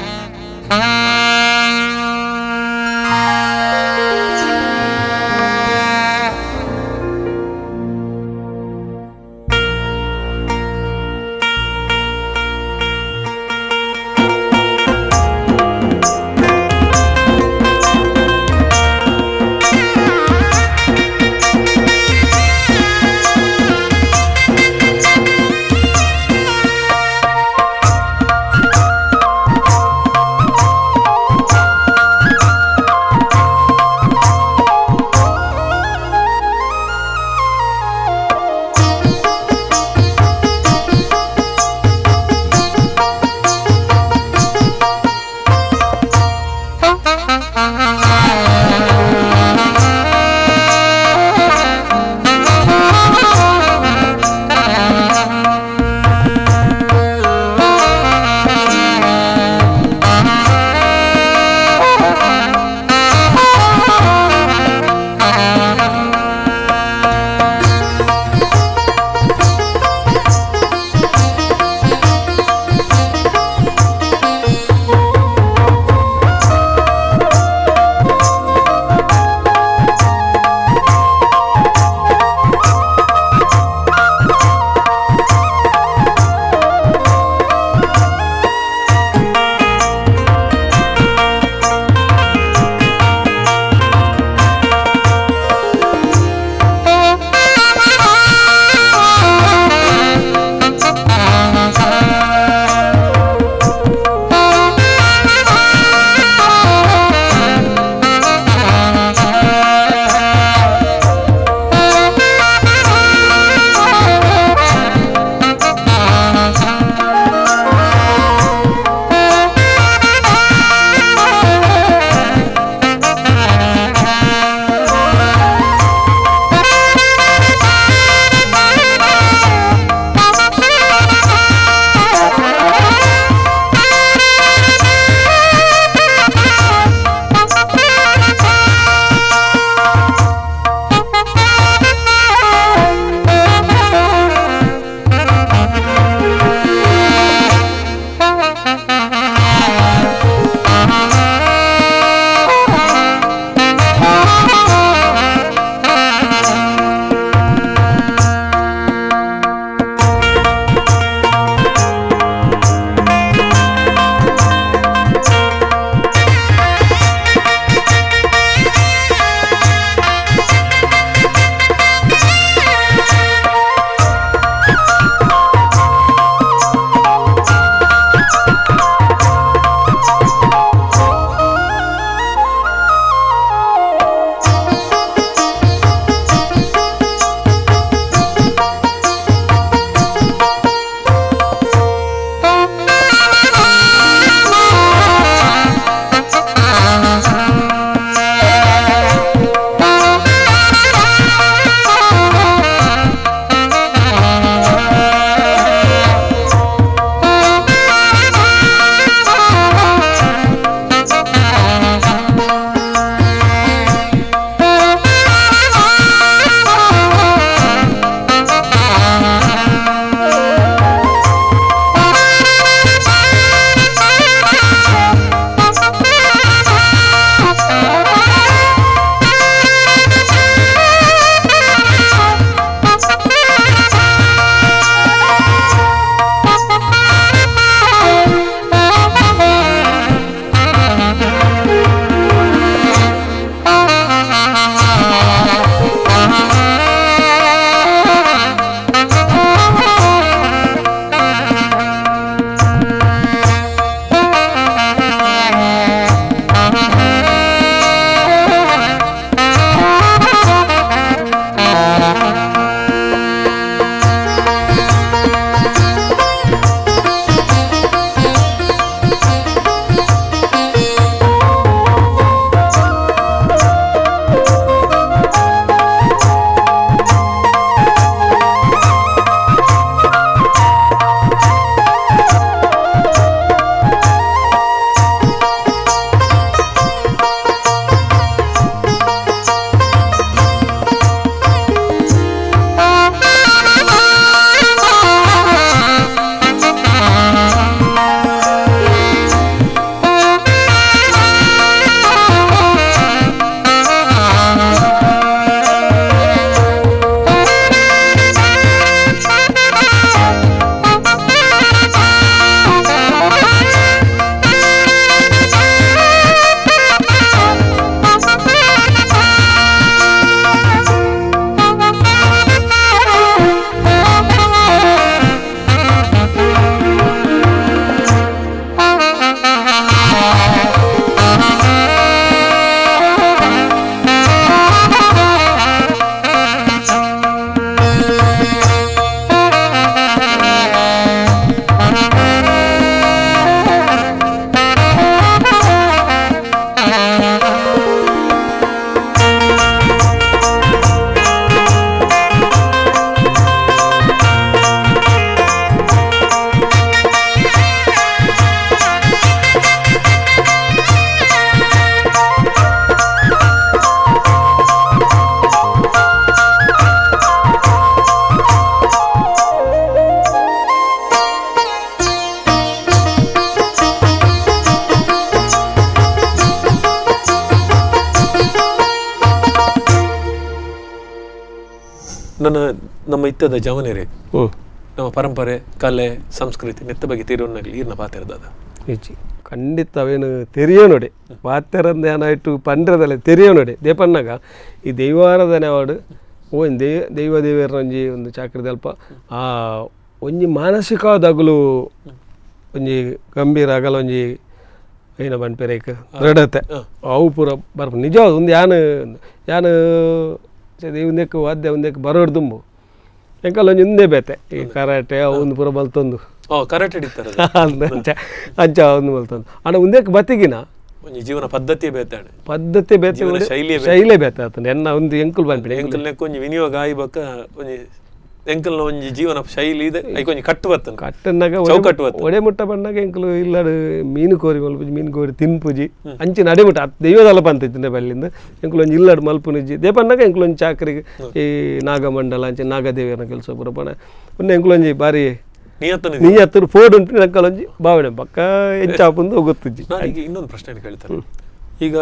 ನಮ್ಮ ಇತ್ತದ ಜವನರೇ ನಮ್ಮ ಪರಂಪರೆ ಕಲೆ ಸಂಸ್ಕೃತಿ ನೆತ್ತ ಬಗ್ಗೆ ತೀರೋನಾಗಲಿ ಈರ್ನ ಪಾತೆರದಾದ ಇಜ್ಜಿ ಖಂಡಿತ ಅವೇನು ತೆರಿಯೋ ನೋಡಿ ಪಾತೆರಂದ ಏನಾಯ್ತು ಪಂಡ್ರದಲ್ಲ ತೆರಿಯೋ ನೋಡಿ ದೇಪನ್ನಾಗ ಈ ದೈವಾರಾಧನೆ ಅವಾಡು ಓನ್ ದೈವ ದೇವಿಯರ ಒಂಜಿ ಒಂದು ಚಾಕ್ರಿ ಅಲ್ಪ ಆ ಒಂಜಿ ಮಾನಸಿಕವಾದಗಲು ಒಂಜಿ ಗಂಭೀರ ಆಗಲ ಒಂಜಿ ಏನ ಪನ್ಪೆರೇಕ್ ದೃಢತೆ ಅವು ಪೂರ ಬರ್ಪ ನಿಜ ಒಂದು ಯಾನು ಯಾನು ಒಂದೇಕ್ ವಾದ್ಯ ಒಂದೇಕ್ ಬರೋಡು ದುಂಬು ಎಂಕಲ್ ಒಂಜಿ ಒಂದೇ ಬೇತೆ ಈ ಕರಾಟೆ ಅವು ಒಂದು ಪೂರ ಬಲ್ತೊಂದು ಕರಾಟೆ ಅಂಚ ಅಂಚ ಒಂದು ಬಲ್ತೊಂದು ಅಣ್ಣ ಒಂದೇಕ್ ಬತ್ತಿಗಿನ ಒಂಜಿ ಜೀವನ ಪದ್ಧತಿ ಬೇತೆ ಪದ್ಧತಿ ಬೇತೆ ಶೈಲಿ ಬೇತೆ ಆತಂಡು ಎನ್ನ ಒಂದು ಎಂಕುಲ್ ಬಂದ್ಬಿಡಿ ಎಂಕಲ್ನ ಒಂಜಿ ವಿನಿಯೋಗ ಆಯ್ಬಕ್ಕ ಒಂಜಿ ಎಂಕಲ್ನ ಒಂಜಿ ಜೀವನ ಶೈಲಿ ಇದೆ ಐಕ್ ಒಂಜಿ ಕಟ್ಟು ಬರ್ತದೆ ಕಟ್ಟನ್ನಾಗ ಚೌಕಟ್ಟು ಬರ್ತದೆ ಒಡೆ ಮುಟ್ಟ ಬಂದಾಗ ಎಂಕಲು ಇಲ್ಲಾಡು ಮೀನು ಕೋರಿ ಮಲ್ಪುಜಿ ಮೀನು ಕೋರಿ ತಿನ್ಪುಜಿ ಅಂಚಿನ ಅಡೆ ಮುಟ್ಟ ದೈವದಲ್ಲ ಪಂತ ಬಲ್ಲಿಂದ ಎಂಕುಲು ಒಂಜಿ ಇಲ್ಲಾಡು ಮಲ್ಪುನಿಜ್ಜಿ ದೇಪನ್ನಾಗ ಎಂಕುಲು ಒಂಜಿ ಚಾಕರಿಗೆ ಈ ನಾಗಮಂಡಲ ಅಂಚೆ ನಾಗದೇವಿಯರನ್ನ ಕೆಲಸ ಪೂರ ಒಂದು ಎಂಕುಲು ಒಂಜಿ ಬಾರಿ ನಿಯತ್ತು ಫೋಡ್ ಉಂಟು ನಂಕಲೊಂಜಿ ಭಾವನೆ ಪಕ್ಕ ಹೆಚ್ಚಾಪುಂದು ಗೊತ್ತಿಜ್ಜಿ. ನಾನು ಈಗ ಇನ್ನೊಂದು ಪ್ರಶ್ನೆ ಕೇಳ್ತೇನೆ. ಈಗ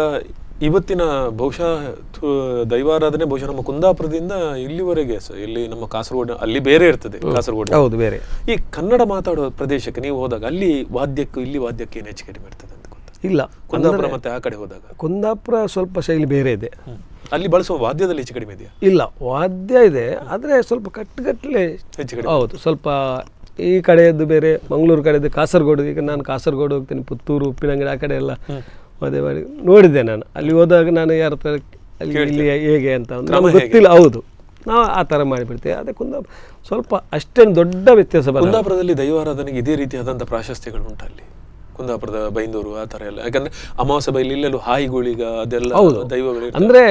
ಇವತ್ತಿನ ಬಹುಶಃ ದೈವಾರಾಧನೆ ಬಹುಶಃ ನಮ್ಮ ಕುಂದಾಪುರದಿಂದ ಇಲ್ಲಿವರೆಗೆ ಇಲ್ಲಿ ನಮ್ಮ ಕಾಸರಗೋಡು ಅಲ್ಲಿ ಬೇರೆ ಇರ್ತದೆ, ಕಾಸರಗೋಡು ಹೌದು ಬೇರೆ. ಈ ಕನ್ನಡ ಮಾತಾಡುವ ಪ್ರದೇಶಕ್ಕೆ ನೀವು ಹೋದಾಗ ಅಲ್ಲಿ ವಾದ್ಯಕ್ಕೂ ಇಲ್ಲಿ ವಾದ್ಯಕ್ಕೆ ಏನು ಹೆಚ್ಚು ಕಡಿಮೆ ಇರ್ತದೆ ಅಂತ ಗೊತ್ತಾ? ಇಲ್ಲ, ಕುಂದಾಪುರ ಮತ್ತೆ ಆ ಕಡೆ ಹೋದಾಗ ಕುಂದಾಪುರ ಸ್ವಲ್ಪ ಶೈಲಿ ಬೇರೆ ಇದೆ. ಅಲ್ಲಿ ಬಳಸುವ ವಾದ್ಯದಲ್ಲಿ ಹೆಚ್ಚು ಕಡಿಮೆ ಇದೆಯಾ? ಇಲ್ಲ, ವಾದ್ಯ ಇದೆ, ಆದರೆ ಸ್ವಲ್ಪ ಕಟ್ಟುಗಟ್ಟಲೆ ಹೆಚ್ಚು ಕಡಿಮೆ. ಹೌದು, ಸ್ವಲ್ಪ ಈ ಕಡೆಯದ್ದು ಬೇರೆ, ಮಂಗಳೂರು ಕಡೆಯದ್ದು, ಕಾಸರಗೋಡು. ಈಗ ನಾನು ಕಾಸರಗೋಡು ಹೋಗ್ತೇನೆ, ಪುತ್ತೂರು, ಉಪ್ಪಿನಂಗಡಿ ಆ ಕಡೆ ಎಲ್ಲ ಅದೇ ಮಾಡಿ ನೋಡಿದ್ದೆ ನಾನು. ಅಲ್ಲಿ ಹೋದಾಗ ನಾನು ಯಾರ ಹತ್ರ ಅಲ್ಲಿ ಇಲ್ಲಿ ಹೇಗೆ ಅಂತ ನಮ್ಗೆ ಗೊತ್ತಿಲ್ಲ. ಹೌದು, ನಾವು ಆ ಥರ ಮಾಡಿಬಿಡ್ತೇವೆ. ಅದೇ ಕುಂದಾಪುರ ಸ್ವಲ್ಪ ಅಷ್ಟೇನು ದೊಡ್ಡ ವ್ಯತ್ಯಾಸ ಬರಲ್ಲ. ಕುಂದಾಪುರದಲ್ಲಿ ದೈವಾರಾಧನೆಗೆ ಇದೇ ರೀತಿಯಾದಂಥ ಪ್ರಾಶಸ್ತ್ಯಗಳು ಉಂಟು ಅಲ್ಲಿ ಕುಂದಾಪುರದ ಬೈಂದೂರು ಆ ಥರ ಎಲ್ಲ. ಯಾಕಂದ್ರೆ ಅಮಾವಾಸ್ಯೆ ಬೈಲು ಇಲ್ಲೆಲ್ಲೂ ಹಾಯಿಗುಳಿಗ ಅದೆಲ್ಲ ದೈವಗಳು ಅಂದರೆ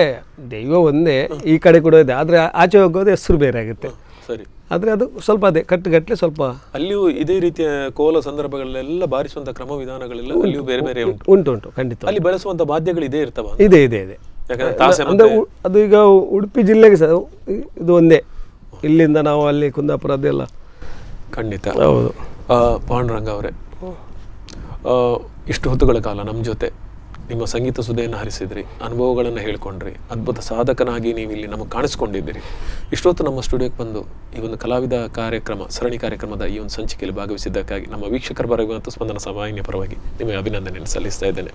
ದೈವ ಒಂದೇ ಈ ಕಡೆ ಕೂಡ ಇದೆ, ಆದರೆ ಆಚೆ ಹೋಗೋದು ಹೆಸರು ಬೇರೆ ಆಗುತ್ತೆ. ಸರಿ, ಆದರೆ ಅದು ಸ್ವಲ್ಪ ಅದೇ ಕಟ್ಟುಗಟ್ಟಲೆ ಸ್ವಲ್ಪ ಅಲ್ಲಿಯೂ ಇದೇ ರೀತಿಯ ಕೋಲ ಸಂದರ್ಭಗಳಲ್ಲೆಲ್ಲ ಬಾರಿಸುವಂತ ಕ್ರಮ ವಿಧಾನಗಳೆಲ್ಲ ಅಲ್ಲಿಯೂ ಬೇರೆ ಬೇರೆ ಉಂಟು. ಉಂಟು ಉಂಟು ಖಂಡಿತ. ಅಲ್ಲಿ ಬಳಸುವಂತ ವಾದ್ಯಗಳು ಇದೇ ಇರ್ತವ? ಇದೆ ಇದೆ ಇದೆ. ಯಾಕಂದ್ರೆ ಅದು ಈಗ ಉಡುಪಿ ಜಿಲ್ಲೆಗೆ ಸಹ ಇದು ಒಂದೇ, ಇಲ್ಲಿಂದ ನಾವು ಅಲ್ಲಿ ಕುಂದಾಪುರ ಅದೆಲ್ಲ ಖಂಡಿತ. ಹೌದು. ಪಾಂಡುರಂಗ ಅವರೇ, ಇಷ್ಟು ಹೊತ್ತುಗಳ ಕಾಲ ನಮ್ಮ ಜೊತೆ ನಿಮ್ಮ ಸಂಗೀತ ಸುಧೆಯನ್ನು ಹರಿಸಿದ್ರಿ, ಅನುಭವಗಳನ್ನು ಹೇಳ್ಕೊಂಡ್ರಿ, ಅದ್ಭುತ ಸಾಧಕನಾಗಿ ನೀವು ಇಲ್ಲಿ ನಮಗೆ ಕಾಣಿಸ್ಕೊಂಡಿದ್ದೀರಿ. ಇಷ್ಟೊತ್ತು ನಮ್ಮ ಸ್ಟುಡಿಯೋಕ್ಕೆ ಬಂದು ಈ ಒಂದು ಕಲಾವಿದ ಕಾರ್ಯಕ್ರಮ ಸರಣಿ ಕಾರ್ಯಕ್ರಮದ ಈ ಒಂದು ಸಂಚಿಕೆಯಲ್ಲಿ ಭಾಗವಹಿಸಿದ್ದಕ್ಕಾಗಿ ನಮ್ಮ ವೀಕ್ಷಕರ ಪರವಾಗಿ ಮತ್ತು ಸ್ಪಂದನ ವಾಹಿನಿಯ ಪರವಾಗಿ ನಿಮಗೆ ಅಭಿನಂದನೆಯನ್ನು ಸಲ್ಲಿಸ್ತಾ ಇದ್ದೇನೆ.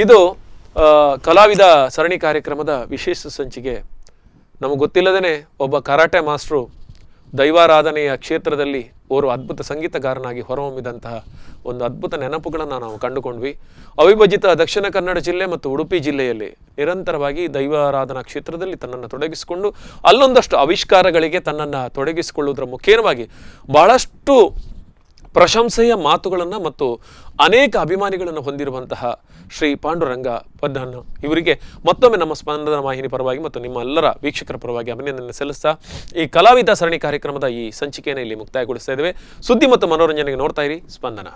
ಇದು ಕಲಾವಿದ ಸರಣಿ ಕಾರ್ಯಕ್ರಮದ ವಿಶೇಷ ಸಂಚಿಕೆ. ನಮಗೆ ಗೊತ್ತಿಲ್ಲದೇ ಒಬ್ಬ ಕರಾಟೆ ಮಾಸ್ಟ್ರು ದೈವಾರಾಧನೆಯ ಕ್ಷೇತ್ರದಲ್ಲಿ ಓರ್ವ ಅದ್ಭುತ ಸಂಗೀತಗಾರನಾಗಿ ಹೊರಹೊಮ್ಮಿದಂತಹ ಒಂದು ಅದ್ಭುತ ನೆನಪುಗಳನ್ನು ನಾವು ಕಂಡುಕೊಂಡ್ವಿ. ಅವಿಭಜಿತ ದಕ್ಷಿಣ ಕನ್ನಡ ಜಿಲ್ಲೆ ಮತ್ತು ಉಡುಪಿ ಜಿಲ್ಲೆಯಲ್ಲಿ ನಿರಂತರವಾಗಿ ದೈವಾರಾಧನಾ ಕ್ಷೇತ್ರದಲ್ಲಿ ತನ್ನನ್ನು ತೊಡಗಿಸಿಕೊಂಡು ಅಲ್ಲೊಂದಷ್ಟು ಆವಿಷ್ಕಾರಗಳಿಗೆ ತನ್ನನ್ನು ತೊಡಗಿಸಿಕೊಳ್ಳುವುದರ ಮುಖೇನವಾಗಿ ಬಹಳಷ್ಟು ಪ್ರಶಂಸೆಯ ಮಾತುಗಳನ್ನು ಮತ್ತು ಅನೇಕ ಅಭಿಮಾನಿಗಳನ್ನು ಹೊಂದಿರುವಂತಹ ಶ್ರೀ ಪಾಂಡುರಂಗ ಪದ್ದಣ್ಣ ಇವರಿಗೆ ಮತ್ತೊಮ್ಮೆ ನಮ್ಮ ಸ್ಪಂದನ ವಾಹಿನಿ ಪರವಾಗಿ ಮತ್ತು ನಿಮ್ಮ ಎಲ್ಲರ ವೀಕ್ಷಕರ ಪರವಾಗಿ ಅಭಿನಂದನೆ ಸಲ್ಲಿಸ್ತಾ ಈ ಕಲಾವಿದ ಸರಣಿ ಕಾರ್ಯಕ್ರಮದ ಈ ಸಂಚಿಕೆಯನ್ನು ಇಲ್ಲಿ ಮುಕ್ತಾಯಗೊಳಿಸ್ತಾ ಇದ್ದೇವೆ. ಸುದ್ದಿ ಮತ್ತು ಮನೋರಂಜನೆಗೆ ನೋಡ್ತಾ ಇರಿ ಸ್ಪಂದನ.